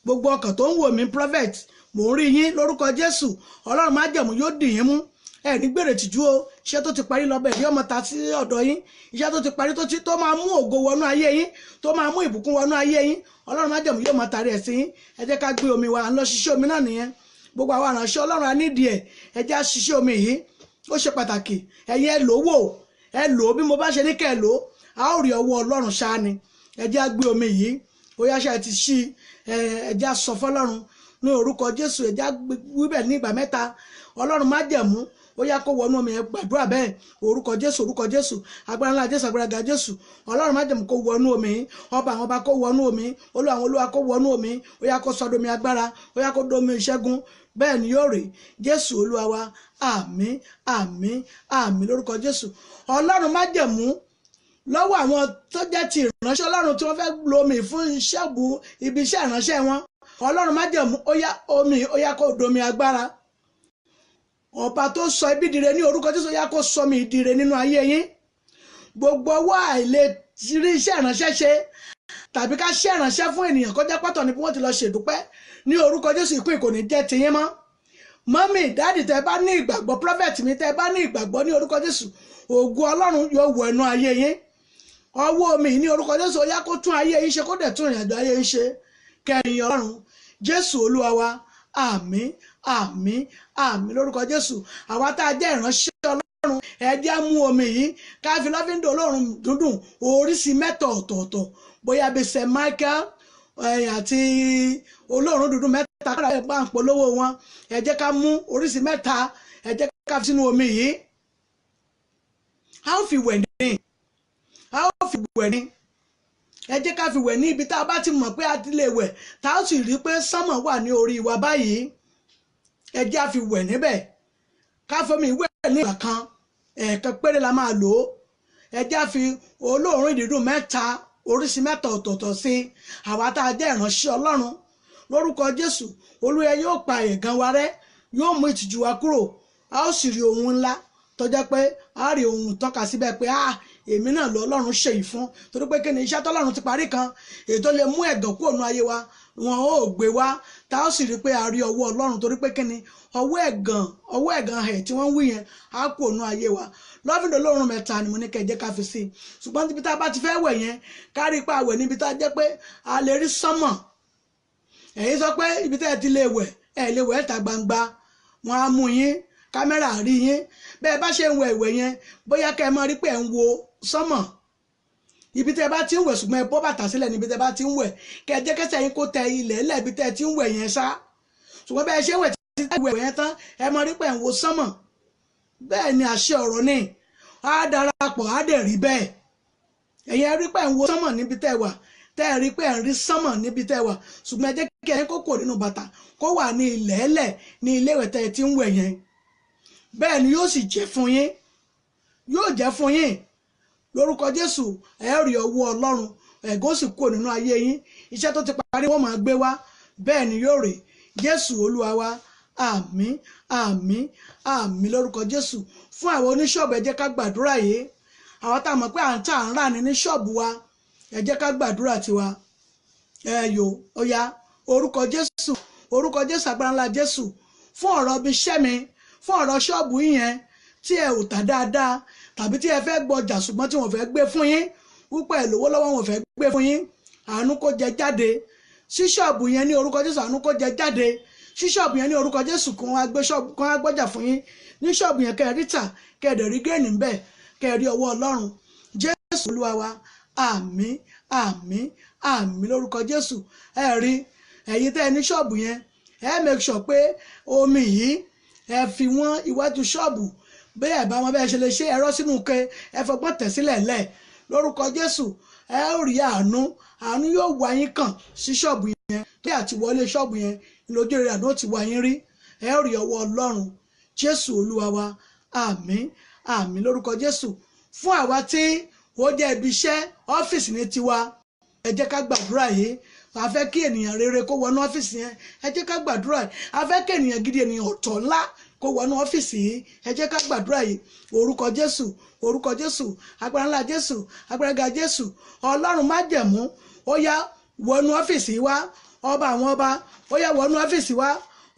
Gbogbo ọkàn tó ń wò mí, prophet, mò ń rí yín lórúkọ Jésù. Ọlọ́run májẹ̀mú yóò dì yín mú. Ẹ ní gbèrè tìjú o. Iṣẹ́ tó ti parí lọ́bẹ̀ yóò máa ta sí ọ̀dọ̀ yín. Iṣẹ́ tó ti parí tó máa mú ògo wọnú ayé yín, tó máa mú ìbùkún wọnú ayé yín, Ọlọ́run májẹ̀mú yóò máa tarí ẹ̀ sí yín. Ẹ jẹ́ ká gbé omi wa, à ń lọ ṣiṣẹ́ omi náà nìyẹn. Gbogbo àwọn aránṣẹ́ Ọlọ́run á nídìí ẹ̀. Ẹ jẹ́ á ṣiṣẹ́ omi yìí, ó ṣe pàtàkì. Ẹ̀yin ẹ lò wò, ẹ lò bí mo bá ṣe ní kẹ́ ẹ lò, a ó rí ọwọ́ Ọlọ́run ṣáá ni. Ẹ jẹ́ á gbé omi yìí, ó yá ṣe ti ṣí. Ẹ jẹ́ á sọ fọ́lọ́run ní orúkọ Jésù. Ẹ jẹ́ á wíbẹ̀ ní ìgbà mẹ́ta. Ọlọ́run májẹ̀mú ó yá kó wọnú omi yẹn, gbàdúrà bẹ́ẹ̀. Orúkọ Jésù, orúkọ Jésù, agbára ńlá Jésù, agbára ga Jésù. Ọlọ́run májẹ̀mú kó wọnú omi, ọba àwọn ọba kó wọnú omi, olúwa àwọn olúwa kó wọnú omi. Ó yá kó sọ domi agbára, ó yá kó domi ìṣẹ́gun, bẹ́ẹ̀ ni yóò rí. Jésù Olúwa wa, àmín, àmín, àmín lórúkọ Jésù. Ọlọ́run májẹ̀mú lọ́wọ́ àwọn tó jẹ́ ti ìránṣẹ́ Ọlọ́run tí wọ́n fẹ́ lo omi fún iṣẹ́ bu ibi iṣẹ́ ìránṣẹ́ wọn, Ọlọ́run májẹ̀mú ó yá omi, ó yá kó domi agbára. Ọba tó sọ ibi dire ní orúkọ Jésù, yá kó sọ mi dire nínú ayé yín. Gbogbo ọwọ́ àìlè rí iṣẹ́ ìránṣẹ́ ṣe tàbí ká ṣe ìránṣẹ́ fún ènìyàn kọjá pátọ̀ ní bí wọ́n ti lọ ṣèdúpẹ́ ní orúkọ Jésù, ìpín kò ní jẹ́ tiyín mọ́. Mọ́mì dáàdì, tẹ́ bá ní ìgbàgbọ́, prophet mi, tẹ́ bá ní ìgbàgbọ́ ní orúkọ Jésù, ògo Ọlọ́run yóò wọ ẹnu ayé yín. Ọwọ́ omi ní orúkọ Jésù, ó yá kó tún ayé yín ṣe, kó dẹ̀ tún ìrìnàjò ayé yín ṣe. Kẹrin Ọlọ́run. Jésù Olúwa wa, àmín, àmín, àmín lórúkọ Jésù. Àwa tá a jẹ́ ìránṣẹ́ Ọlọ́run, ẹ jẹ́ á mú omi yìí ká fi lọ́fíńdò olóòórùn dúndùn oríṣi mẹ́ta ọ̀tọ̀ọ̀tọ̀, bóyá bíi St Michael àti olóòórùn dúndùn mẹ́ta kára ẹ̀ bá ń polówó wọn. Ẹ jẹ́ ká mú oríṣi mẹ́ta, ẹ jẹ́ ká fi sínú omi yìí. A ó fi wẹ̀ ní, a ó fi wẹ̀ ní. Ẹ jẹ́ ká fi wẹ̀ ní ibi tá a bá ti mọ̀ pé a ti lè wẹ̀, tá a sì rí pé sánmọ̀ wà ní orí wa báyìí. Ẹ jẹ́ á fi wẹ̀ níbẹ̀. Ká fomi wẹ̀ ní ìgbà kan, ẹ̀ẹ̀kan péré la máa lò ó. Ẹ jẹ́ á fi olóòórùn dídùn mẹ́ta, oríṣi mẹ́ta ọ̀tọ̀ọ̀tọ̀ sí àwa tá a jẹ́ ìránṣẹ́ Ọlọ́run lórúkọ Jésù. Olúwa yóò pa ẹ̀gàn wa rẹ́, yóò mú ìtìjú wa kúrò, a ó sì rí ohun ńlá tó jẹ́ pé a rí ohun tọ́ka síbẹ̀ pé a èmi náà lọ Ọlọ́run ṣe yìí fún, torí pé kí ni iṣẹ́ tọ́lọ́run ti parí kan, èyí tó lè mú ẹ̀gàn kúrò nínú ayé wa wọn ò gbé wá, tá a sì rí pé a rí ọwọ́ Ọlọ́run, torí pé kí ni ọwọ́ ẹ̀gàn ẹ̀ tí wọ́n ń wí yẹn á kúrò nínú ayé wa. Lọ́fíńdò olóòórùn mẹ́ta ni mo ní kẹ́ jẹ́ ká fi sí i. Ṣùgbọ́n níbi tá a bá ti fẹ́ wẹ̀ yẹn, ká rí pé a wẹ̀ níbi tá a jẹ́ pé a lè rí sánmọ̀. Ẹ̀yin sọ pé ibi tá ẹ ti lè wẹ̀, ẹ lè wẹ̀ ta gbangba, wọn á mú yín, kámẹ́rà rí yín. Bẹ́ẹ̀ bá ṣe ń wẹ̀ ìwẹ̀ yẹn, bóyá kẹ́ ẹ máa rí pé ẹ̀ ń wo sánmọ̀ ibi tẹ́ ẹ bá ti ń wẹ̀, ṣùgbọ́n ẹ bọ́ bàtà sílẹ̀ níbi tẹ́ ẹ bá ti ń wẹ̀, kẹ́ ẹ jẹ́ kẹ́sẹ̀ yín kó tẹ ilẹ̀ lẹ̀ ibi tẹ́ ẹ ti ń wẹ̀ yẹn ṣá. Ṣùgbọ́n bẹ́ẹ̀ ṣe ń wẹ̀ títí tẹ́ wẹ̀ yẹn tán, ẹ máa rí pé ẹ̀ ń wo sánmọ̀. Bẹ́ẹ̀ ni àṣẹ ọ̀rọ̀ ni á darapọ̀, á dẹ̀ rí bẹ́ẹ̀. Ẹ̀yin ẹ rí pé ẹ̀ ń wo sánmọ̀ níbi tẹ́ ẹ wà, tẹ́ ẹ rí pé ẹ̀ ń rí sánmọ̀ níbi tẹ́ ẹ wà, ṣùgbọ́n ẹ jẹ́ kí ẹ̀yin kó kò nínú bàtà kó wà ní ilẹ̀ ẹlẹ̀ ní ilé ìwẹ̀ tẹ́ ẹ ti ń wẹ̀ yẹn. Bẹ́ẹ̀ ni yóò sì jẹ́ fún yín, yóò jẹ́ fún yín lórúkọ Jésù. Ẹ rí ọwọ́ Ọlọ́run, ẹ̀gún sì kúrò nínú ayé yín. Iṣẹ́ tó ti parí wọ́n máa gbé wá. Bẹ́ẹ̀ ni yóò rí. Jésù Olúwa wa. Àmín, àmín, àmín lórúkọ Jésù. Fún àwọn oníṣọ́ọ̀bù, ẹ jẹ́ ká gbàdúrà yìí. Àwọn tá a mọ̀ pé à ń tà ń rà ní ní ṣọ́ọ̀bù wa, ẹ jẹ́ ká gbàdúrà tiwa. Ẹ yò ó yá. Orúkọ Jésù, orúkọ Jésù, agbára ńlá Jésù, fún ọ̀rọ̀ ibi iṣẹ́ mi, fún ọ̀rọ̀ ṣọ́ọ̀bù yín yẹn tí ẹ ò tà dáadáa, tàbí tí ẹ fẹ́ gbọjà ṣùgbọ́n tí wọ́n fẹ́ gbé fún yín, wípé ẹ lówó lọ́wọ́ wọn fẹ́ gbé fún yín, àánú kó jẹ jáde sí ṣọ́ọ̀bù yẹn ní orúkọ Jésù. Àánú kó jẹ jáde sí ṣọ́ọ̀bù yẹn ní orúkọ Jésù. Kí wọ́n gbé ṣọ́ọ̀bù, kí wọ́n gbọ́jà fún yín ní ṣọ́ọ̀bù yẹn, kẹ́ ẹ rí tà, kẹ́ ẹ dẹ̀ rí géènì ń bẹ̀, kẹ́ ẹ rí ọwọ́ Ọlọ́run. Jésù Olúwa wa. Àmín, àmín, àmín lórúkọ Jésù. Ẹ rí ẹ̀yin tẹ́ ẹ ní ṣọ́ọ̀bù yẹn, ẹ make sure pé omi yìí ẹ fi wọ́n iwájú ṣọ́ọ̀bù. Bẹ́ẹ̀ bá wọn bẹ́ẹ̀ ṣe lè ṣe ẹ̀rọ sínú ke, ẹ fọgbọ́n tẹ̀ sílẹ̀ lẹ̀ lórúkọ Jésù. Ẹ ó rí àánú, àánú yóò wá yín kàn sí ṣọ́ọ̀bù yẹn. Bí àti wọlé ṣọ́ọ̀bù yẹn lójú rẹ̀, àánú ó ti wá yín rí, ẹ ó rí ọwọ́ Ọlọ́run. Jésù Olúwa wa. Àmín, àmín lórúkọ Jésù. Fún àwa tí ó jẹ́ ibi iṣẹ́ ọ́fíìsì ní tiwa, ẹ jẹ́ ká gbàdúrà yìí. A fẹ́ kí ènìyàn rere kó wọnú ọ́fíìsì yẹn, ẹ jẹ́ ká gbàdúrà yìí. A fẹ́ kí ènìyàn gidi, ènìyàn ọ̀tọ̀ ńlá kó wọnú ọ́fíìsì yìí, ẹ jẹ́ ká gbàdúrà yìí. Orúkọ Jésù, orúkọ Jésù, agbára ńlá Jésù, agbára ga Jésù, Ọlọ́run májẹ̀mú, ó yá wọnú ọ́fíìsì yìí wá. Ọba àwọn ọba, ó yá wọnú ọ́fíìsì wá.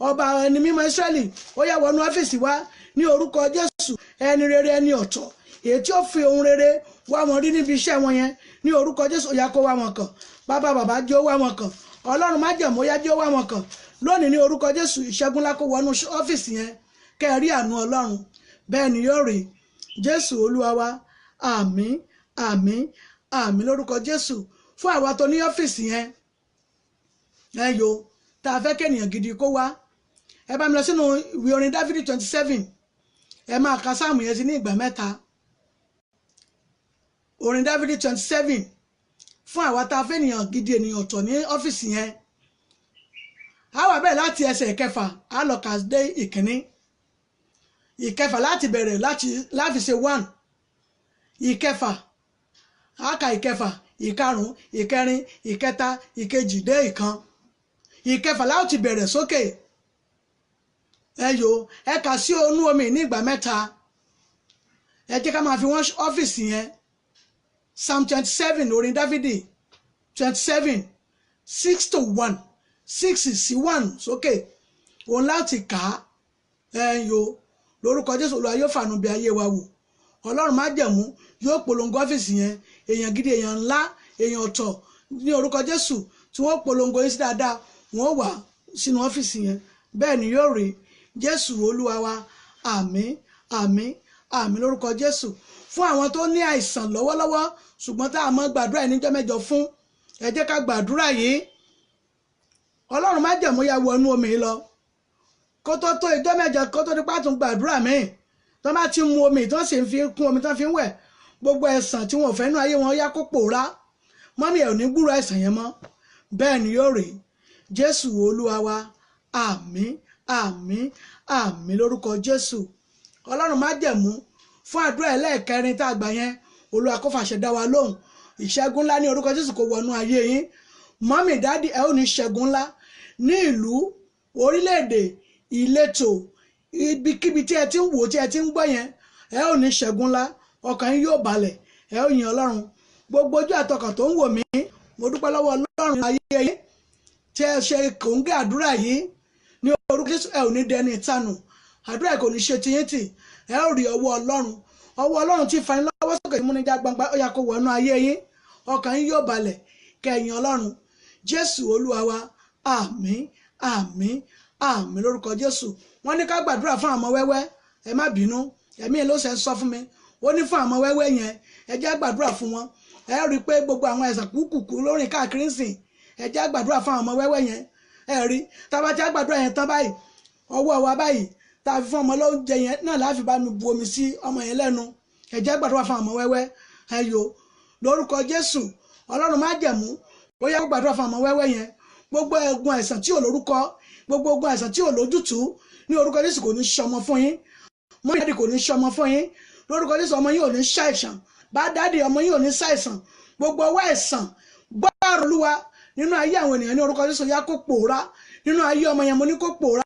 Ọba ẹni mímọ́ Ísírẹ́lì, ó yá wọnú ọ́fíìsì wá ní orúkọ Jésù. Ẹni rere, ẹni ọ̀tọ̀, èyí tí ó fi ohun rere wá wọn rí níbi iṣẹ́ wọn yẹn ní orúkọ Jésù, ó yá kó wá wọn kàn. Bàbá, bàbá, jẹ́ ó wá wọn kàn. Ọlọ́run májẹ̀mú, ó yá jẹ́ ó wá wọn kàn lónìí ní orúkọ Jésù. Ìṣẹ́gun ńlá kó wọnú ọ́fíìsì yẹn, kẹ́ ẹ rí àánú Ọlọ́run. Bẹ́ẹ̀ ni yóò rí. Jésù Olúwa wa. Àmín, àmín, àmín lórúkọ Jésù. Fún àwa tó ní ọ́fíìsì yẹn, ẹ yo tá a fẹ́ kẹ́nìyàn gidi kó wá, ẹ bá mi lọ sínú ìwé orin Dáfídì 27. Ẹ máa ka sáàmù yẹn sí ní ìgbà mẹ́ta. Orin Dáfídì 27, fún àwa tá a fẹ́ ènìyàn gidi, ènìyàn ọ̀tọ̀ ní ọ́fíìsì yẹn. A wà bẹ́ẹ̀ láti ẹsẹ̀ ìkẹfà, a lọ kà dé ìkíní. Ìkẹfà láti bẹ̀rẹ̀, láti ṣe 1. Ìkẹfà, a kà ìkẹfà, ìkarùn, ìkẹrin, ìkẹta, ìkejì dé ìkan. Ìkẹfà láti bẹ̀rẹ̀ sókè. Ẹ yo ẹ kà sí onú omi ní ìgbà mẹ́ta. Ẹ jẹ́ ká máa fi wọ́n ọ́fíìsì yẹn. Psalm 27, orin Dáfídì 27, 6 to 1, 6 sí 1 sókè, òun láti kà á. Ẹ yo lórúkọ Jésù, Olúwa yóò fàánú bí ayé wa wò. Ọlọ́run májẹ̀mú yóò polongo ọ́fíìsì yẹn, èèyàn gidi, èèyàn ńlá, èèyàn ọ̀tọ̀ ní orúkọ Jésù tí wọ́n polongo yín sí dáadáa, wọ́n wà sínú ọ́fíìsì yẹn. Bẹ́ẹ̀ ni yóò rí. Jésù Olúwa wa. Àmín, àmín, àmín lórúkọ Jésù. Fún àwọn tó ní àìsàn lọ́wọ́lọ́wọ́ ṣùgbọ́n tá a mọ̀ gbàdúrà yìí níjọ́ mẹ́jọ fún, ẹ jẹ́ ká gbàdúrà yìí. Ọlọ́run májẹ̀mú, ya wọnú omi lọ kó tó tó ìjọ́ mẹ́jọ, kó tó nípa tún gbàdúrà míì. Tó bá ti mu omi, tó sì ń fi kún omi tó fi ń wẹ̀, gbogbo ẹ̀sàn tí wọn ò fẹ́ nú ayé wọn yá kó pòórá. Mọ́mí ẹ̀ ò ní gbúrò àìsàn yẹn mọ́. Bẹ́ẹ̀ ni yóò rí. Jésù Olúwa wa. Àmín, àmín, àmín lórúkọ Jésù. Ọlọ́run májẹ̀mú, fún àdúrà ẹlẹ́ẹ̀kẹrin tá a gbà yẹn, Olúwa kó fàṣẹ dá wa lóhùn. Ìṣẹ́gun ńlá ní orúkọ Jésù kó wọnú ayé yín. Mọ́mì, daddy, ẹ ó ní ṣẹ́gun ńlá ní ìlú, orílẹ̀-èdè, ìletò, ibikíbi tí ẹ ti ń wò, tí ẹ ti ń gbọ́ yẹn. Ẹ ó ní ṣẹ́gun ńlá, ọkàn yín yóò balẹ̀, ẹ ó yin Ọlọ́run. Gbogbo ojú àtọkàn tó ń wò mí, mo dúpẹ́ lọ́wọ́ Ọlọ́run ayé yín tí ẹ ṣe kòńgẹ́ àdúrà yìí. Ní orúkọ Jésù, ẹ ò ní dẹni ìtanù. Àdúrà kò ní ṣe tiyín tì. Ẹ ó rí ọwọ́ Ọlọ́run. Ọwọ́ Ọlọ́run tí fani lọ́wọ́ sókè, múnijá gbangba, ó yá kó wọnú ayé yín. Ọkàn yín yóò balẹ̀, kẹyìn Ọlọ́run. Jésù Olúwa wa. Àmín, àmín, àmín lórúkọ Jésù. Wọ́n ní ká gbàdúrà fún àwọn wẹ́wẹ́. Ẹ má bínú. Ẹ̀mí ló ṣe ń sọ fún mi, ó ní fún àwọn wẹ́wẹ́ yẹn, ẹ jẹ́ gbàdúrà fún wọn. Ẹ rí i pé gbogbo àwọn àìsàn kúkúkú lórí káàkiri ń sìn, ẹ jẹ́ gbàdúrà fún àwọn ọmọ wẹ́wẹ́ yẹn. Ẹ rí tá bá ti gbàdúrà yẹn tán báyìí, ọwọ́ wa báyìí tá a fi fún ọmọ lóúnjẹ yẹn náà láfi bá mi bu omi sí ọmọ yẹn lẹ́nu. Ẹ jẹ́ gbàdúrà fún àwọn ọmọ wẹ́wẹ́. Ẹ yo lórúkọ Jésù, Ọlọ́run májẹ̀mú, ó yá gbàdúrà fún àwọn ọmọ wẹ́wẹ́ yẹn. Gbogbo ogun àìsàn tí ò lórúkọ, gbogbo ogun àìsàn tí ò lójútùú, ní orúkọ Jésù kò ní ṣọmọ fún yín. Mọ́mí dáàdì kò ní ṣọmọ fún yín lórúkọ Jésù. Ọmọ yín ò ní ṣàìsàn, bá dáàdì ọmọ yín ò ní ṣàìsàn. Gbogbo ọwọ́ àìsàn, gbọ́rọ̀ Olúwa nínú ayé àwọn ènìyàn ní orúkọ Jésù, yá kó pòórá nínú ayé ọmọ yẹn. Mo ní kó pòórá,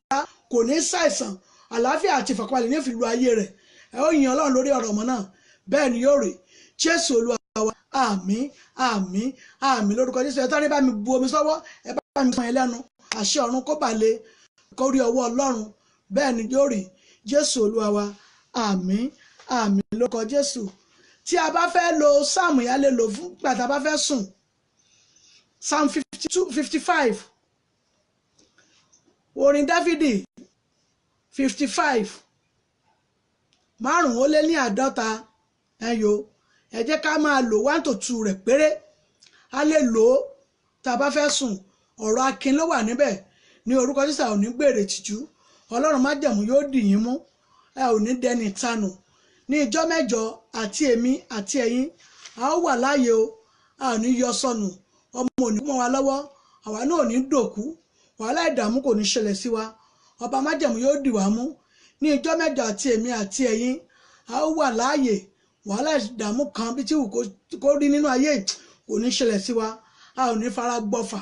kò ní ṣàìsàn. Àlàáfíà àti ìfọ̀kànbalẹ̀ ní fi lu ayé rẹ̀. Ẹ ó yin Ọlọ́run lórí ọ̀rọ̀ ọmọ náà, bẹ́ẹ̀ ni yóò rí. Jésù Olúwa wa, àmín, àmín, àmín lórúkọ Jésù. Ẹ tọ́rí bá mi bu omi sọ́wọ́, ẹ bá mi fún ẹ lẹ́nu, àṣẹ ọ̀run kó bà lé, kó rí ọwọ́ Ọlọ́run, bẹ́ẹ̀ ni yóò rí. Jésù Olúwa wa, àmín, àmín lórúkọ Jésù. Tí a bá fẹ́ lo sáàmù yá lè lò fún gbà tá a bá fẹ́ sùn. Psalm 52, 55, orin Dáfídì 55, 55. Ẹyọ ẹ jẹ́ ká máa lò 1 to 2 rẹ̀ péré. A lè lò ó tá a bá fẹ́ sùn. Ọ̀rọ̀ akin ló wà níbẹ̀. Ní orúkọ Jésù, ò ní gbèrè tìjú. Ọlọ́run májẹ̀mú yóò dì yín mú, ẹ ò ní dẹni tanù. Ní ìjọ́ mẹ́jọ, àti èmi àti ẹ̀yin, a ó wà láàyè o, a ò ní yọ sọnù. Ọmọ ò ní mọ́ wa lọ́wọ́, àwa náà ò ní dòkú, wàhálà ìdààmú kò ní ṣẹlẹ̀ sí wa. Ọba májẹ̀mú yóò dì wá mú. Ní ìjọ́ mẹ́jọ, àti èmi àti ẹ̀yin, a ó wà láàyè. Wàhálà ìdààmú kan bí tí wù kó rí nínú ayé kò ní ṣẹlẹ̀ sí wa. A ò ní fara gbọ́fà,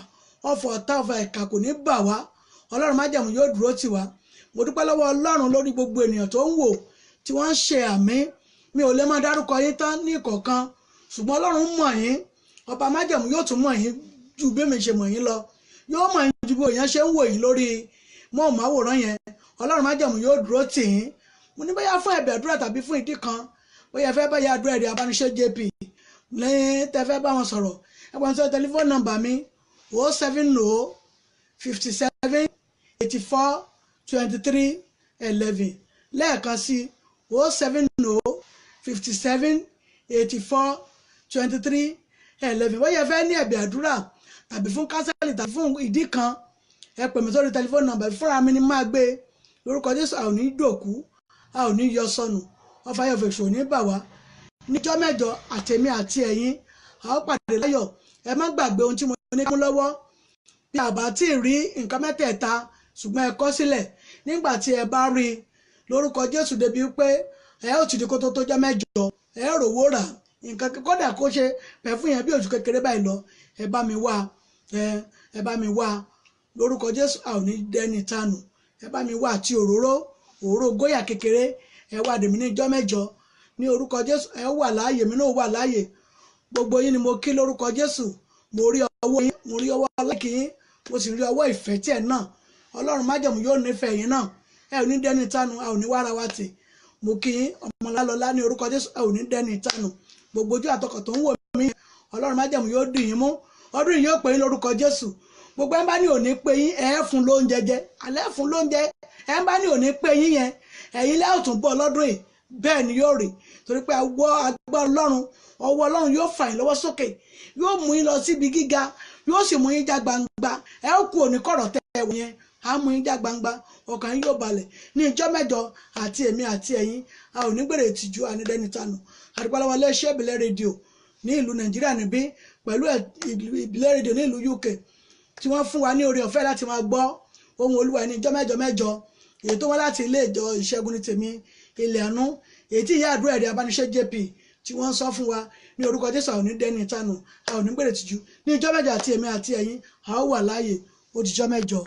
ọ̀fọ̀ ọ̀tá, ọ̀fà ìkà kò ní bà wá. Ọlọ́run májẹ̀mú yóò dúró tì wá. Mo dúpẹ́ lọ́wọ́ Ọlọ́run lórí gbogbo ènìyàn tó ń wò tí wọ́n ń ṣe àmín. Mi ò lè máa dárúkọ yín tán ní ìkọ̀ọ̀kan, ṣùgbọ́n Ọlọ́run mọ̀ yín. Ọba májẹ̀mú yóò tún mọ̀ yín ju bí mi ṣe mọ̀ yín lọ, yóò mọ̀ yín ju bí èèyàn ṣe ń wò yín lórí móhùnmáwòrán yẹn. Ọlọ́run májẹ̀mú yóò dúró tì yín. Mo ní bóyá fún ẹ̀bẹ̀ àdúrà tàbí fún ìdí kan, bóyá ẹ fẹ́ bá ya àdúrà ẹ̀rí abániṣẹ́ JP ní tẹ fẹ́ bá wọn sọ̀rọ̀, ẹ pọ́n sọ tẹlifóònù nọ́mbà mi: 070 57 84 23 11. Lẹ́ẹ̀kan sí, 070 57 84 23 11. Bóyá ẹ fẹ́ ní ẹ̀bẹ̀ àdúrà tàbí fún counselling tàbí fún ìdí kan, ẹ pè mí sórí tẹlifóònù nọ́mbà, fúnra mi ni máa gbé. Lórúkọ Jésù, a ò ní dòkú, a ò ní yọ sọnù, ọfà ayọ̀ fèsì ò ní bà wá. Níjọ́ mẹ́jọ, àtèmi àti ẹ̀yin, a ó pàdé láyọ̀. Ẹ má gbàgbé ohun tí mo ní ká mú lọ́wọ́. Bí a bá tí ì rí nǹkan mẹ́tẹ̀ẹ̀ta, ṣùgbọ́n ẹ kọ sílẹ̀, nígbà tí ẹ bá rí i lórúkọ Jésù, débi pé ẹ ó ti di kótó tó jẹ́ mẹ́jọ, ẹ rówó rà nǹkan, kódà kó ṣe pẹ̀fún yẹn bí oṣù kékeré báyìí lọ, ẹ bá mi wá, ẹ bá mi wá. Lórúkọ Jésù, a ò ní dẹni tanù. Ẹ bá mi wá àti òróró, òróró góyà kékeré, ẹ wá dèmí ní ijọ́ mẹ́jọ. Ní orúkọ Jésù, ẹ wà láàyè, mi náà wà láàyè. Gbogbo yín ni mo kí lórúkọ Jésù. Mo rí ọwọ́ yín, mo rí ọwọ́ láìkí yín, mo sì rí ọwọ́ ìfẹ́ tí ẹ̀ náà. Ọlọ́run májẹ̀mú yóò nífẹ̀ẹ́ yín náà. Ẹ ò ní dẹni tánu, a ò ní wára wa tì. Mo kí yín, ọmọlálọ́lá, ní orúkọ Jésù, ẹ ò ní dẹni tánu. Gbogbo ojú àtọkọ̀ tó ń wò mí, Ọlọ́run májẹ̀mú yóò dì yín mú. Ọdún yìí yóò pè yín lórúkọ Jésù. Gbogbo ẹ bá ní òní pé yín, ẹ fún lóúnjẹ jẹ, alẹ́ fún lóúnjẹ. Ẹ bá ní òní pé yín yẹn, ẹ̀yin lẹ́ ò tún bọ̀ lọ́dún yìí. Bẹ́ẹ̀ ni yóò rí, torí pé ọwọ́ agbára Ọlọ́run, ọwọ́ Ọlọ́run yóò fà yín lọ́wọ́ sókè, yóò mú yín lọ síbi gíga, yóò sì mú yín já gbangba. Ẹ ó kú òní kọ̀rọ̀ tẹ́ ẹ wọ̀ yẹn, á mú yín já gbangba, ọkàn yín yóò balẹ̀. Ní ìjọ́ mẹ́jọ, àti èmi àti ẹ̀yin, a ò ní gbèrè ìtìjú, ànídẹ́nitánù. Àdúpẹ́ iléeṣẹ́ ìbílẹ̀ rédíò ní ìlú Nàìjíríà níbí pẹ̀lú ìbílẹ̀ rédíò ní ìlú UK tí wọ́n fún wa ní oore ọ̀fẹ́ láti máa gbọ́ ohùn Olúwa ní ìjọ́ mẹ́jọ mẹ́jọ, èyí tó wá láti ilé ìjọ Ìṣẹ́gun ní Tèmi Ilẹ̀ Àánú, èyí tí ìyá àdúrà ẹ̀rí abániṣẹ́ JP tí wọ́n ń sọ fún wa. Ní orúkọ Jésù, a ò ní dẹ́ni ìtanù, a ò ní gbèrè tìjú. Ní ìjọ́ mẹ́jọ, àti èmi àti ẹ̀yin, a ó wà láàyè. Ó dijọ́ mẹ́jọ.